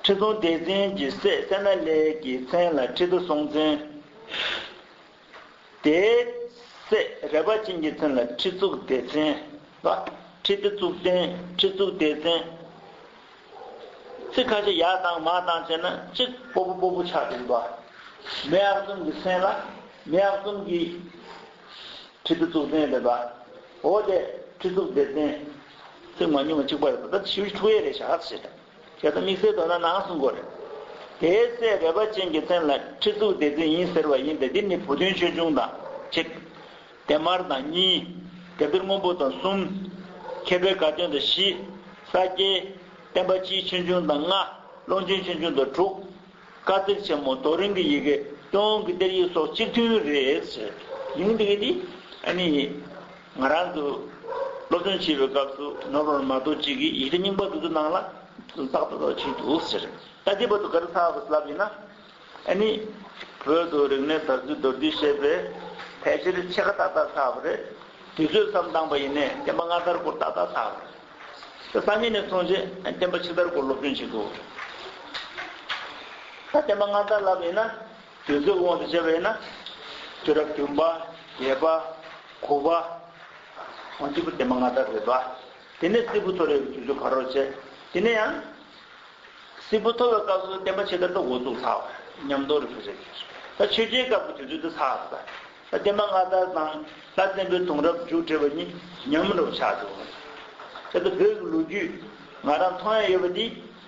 ཁྲི་སྲོང་ལྡེ་བཙན་གྱི་སྲས་སད་ན་ལེ་གི་མཚན་ལ་ཁྲི་ལྡེ་སྲོང་བཙན། དེའི་སྲས་རས་པ་ཅན་གྱི་མཚན་ལ་ཁྲི་གཙུག་ལྡེ་བཙན་ལ་ཁྲི་ལྡེ་གཙུག་བཙན། ཁྲི་གཙུག་ལྡེ་བཙན། ཚིག་ཁ་ཤས་ཡར་བཏང་མར་བཏང་བྱས་ན་གཅིག་སྤོ་བོ་སྤོ་བོ་ཆགས་འདུག་པ། མེས་ཨག་ཚོམ་གྱི་མཚན་ལ་མེས་ཨག་ཚོམ་གྱི་ཁྲི་ལྡེ་གཙུག་བཙན་རེད་པ། འོ་དེ་ཁྲི་གཙུག་ལྡེ་བཙན། ཚིག་མ་ཉུང་བ་གཅིག་པ་རེད་པ། ད་ཞིབ་འཁྲུག་ཡས་རེད་ཤག་ཟེར། ཁྱེད་ཚོ་དམིགས་བསལ་དོ་སྣང་གནང་གསུང་དགོས་རེད། དེའི་སྲས་རས་པ་ཅན་གྱི་མཚན་ལ་ཁྲི་གཙུག་ལྡེ་བཙན་ཡིན་ཟེར་བ་ཡིན་ཏེ། འདི་ནི་བུ་སྟོན་ཆོས་འབྱུང་དང་གཅིག་བདེ་དམར་དང་གཉིས། དེབ་ཐེར་སྔོན་པོ་དང་གསུམ། མཁས་པའི་དགའ་སྟོན་དང་བཞི། ས་སྐྱའི་བསྟན་པ་སྤྱིའི་ཆོས་འབྱུང་དང་ལྔ། ཀློང་ཆེན་ཆོས་འབྱུང་དང་དྲུག་བཀའ་གཙིགས་ཆེན་མོ་རྡོ་རིང་གི་ཡི་གེ་སྟོད་འོག་གི་གཏེར་ཡིག་སོགས་གཅིག་མཐུན་རེད་ཟེར། ཡིན་དེ་གི་འདི་ཨ་ནི་ང་རང་ཚོ་སློབ་སྦྱོང་བྱེད་པའི་སྐབས་སུ་ནོར་བ་མ་གཏོགས་གཅིག་གིས་ཡིག་ཆ་རྙིང་པ་དེ་ཚོ་ནང་ལ་ཏག་ཏག་ཏག་བྲིས་འདུག་ཟེར། ད་འདི་བར་དུ་ག་རེ་ཚར་བ་ལབ་ཡིན་ན། ཨ་ནི་བོད་དུ་རིག་གནས་དར་ཚུལ་མདོར་བསྡུས་བཤད་པའི་ཕལ་ཆེར་ཕྱེད་ཀ་ཏག་ཏག་ཚར་བ་རེད། དུས་ཚོད་བསམ་བཏང་པ་ཡིན་ནའི་བསྟན་པ་སྔ་དར་སྐོར་ཏག་ཏག་ཚར་བ་རེད། ད་སང་ཉིན་ནས་བཟུང་རྗེས་བསྟན་པ་ཕྱི་དར་སྐོར་སློབ་སྦྱོང་བྱེད་དགོས། ད་བསྟན་པ་སྔ་དར་ལབ་ཡིན་ན། དུས་ཚོད་དབང་དུ་བྱས་པ་ཡིན་ན། དུས་རབས་བདུན་པ། བརྒྱད་པ། དགུ་པ། འོ་གཅིག་པུ་བསྟན་པ་སྔ་དར་རེད་པ། དེ་ནས་སིལ་བུ་མཐོ་རིས་ཀྱི་དུས་ཚོད་ཕ་རོལ་ཕྱིན། དེ་ནས་ཡང་། སིལ་བུ་མཐོ་བའི་སྐབས་སུ་བསྟན་པ་ཕྱི་དར་ད་འགོ་བཙུགས་ཚར་བ་རེད། ཉམས་རྟོགས་རེད་པ་རེད། ད་ཆོས་རྒྱལ་སྐབས་ཀྱི་དུས་ཚོད་དེ་ཚར་ཚར། ད་བསྟན་པ་སྔ་དར་དང་ལྷ་བཙན་པོའི་དུང་རབས་མཇུག་བསྒྲིལ་བ་གཉིས་ཉམས་རེད་པ་ཆགས་འདུག་དེ་ལྟར་བོད་ཀྱི་ལོ་རྒྱུས་ང་རང་མཐོང་ཡ་ཡོད་པ་འདི་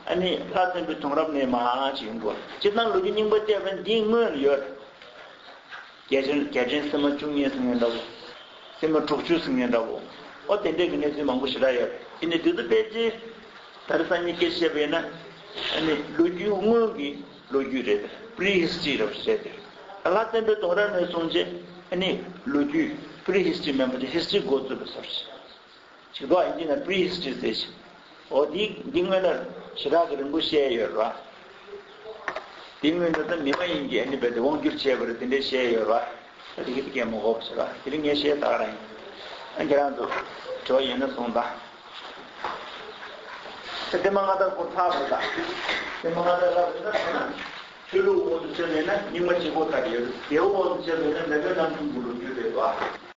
ཨ་ནི་ལྷ་བཙན་པོའི་དུང་རབས་ནས་མར་ཅིག་ཡོང་དགོས། སྤྱིར་བཏང་ལོ་རྒྱུས་རྙིང་པ་བལྟས་པ་འདིའི་སྔོན་ལ་ཡོད་རེད། རྒྱལ་ཆེན་རྒྱལ་ཆེན་སིལ་མ་བཅུ་གཉིས་ཟེར་མཁན་འདྲ་བོ། སིལ་མ་དྲུག་ཅུ་ཟེར་མཁན་འདྲ་བོ། ཨོ་དེ་འདྲས་ཀྱི་གནས་ཚུལ་མང་པོ་ཞེ་དྲག་ཡོད་རེད། དེ་ནས་དེ་ཚོ་ཕལ་ཆེར་ད་རེས་སང་ཉིན་སྐད་ཆ་བཤད་པ་ཡིན་ན། ཨ་ནི་ལོ་རྒྱུས་སྔོན་གྱི་ལོ་རྒྱུས་རེད། པི་རི་ཧིས་ཊི་རི་རེད་པ་ཟེར་ཏེ། ད་ ལྷ་བཙན་པོའི་གདུང་རབས་ནས་བཟུང་བྱས་ཨ་ནི་ལོ་རྒྱུས་pre history མིན་པ་དེ་history འགོ་བཙུགས་པའི་སྐབས་སུ། ཇི་ལྟར་དབྱིན་ཇི་ནང་pre history ཟེར་ཞིང་། འོ་འདི་འདི་སྔོན་ལ་ཞེ་དྲག་གི་རིང་པོ་བཤད་ཡོད་རེད་བ། དེ་སྔོན་དུ་ད་མི་མ་ཡིན་གྱི་ཨ་ནི་རྦད་དེ་དབང་བསྒྱུར་བྱས་པ་རེད། དེ་འདྲས་བཤད་ཡོད་རེད་བ། ད་དེ་གི་དེ་གས་མ་གོ་བ་བྱེད་ར། དེ་རིང་ངས་བཤད་ད་ག་རང་ཡིན། ཨ་ཁྱེད་རང་ཚོ་དྲི་བ་ཡོད་ན་གསུངས་དང་། ད་དེ་མ་ང་ད་གོ་ཐག་རེད་ད། དེ་མ་ང་ད་ལབ་རེད་ད་ཟེར་ན། ཆོས་ལུགས་དབང་དུ་བྱས་ནས་ན་རྙིང་མ་གཅིག་པོ་ལྟར་ཡོད་རེད། རྒྱལ་པོ་དབང་དུ་བྱས་ནས་ན་མེས་པོའི་རྣམ་གསུམ་གྱི་ལོ་རྒྱུས་རེད་བ།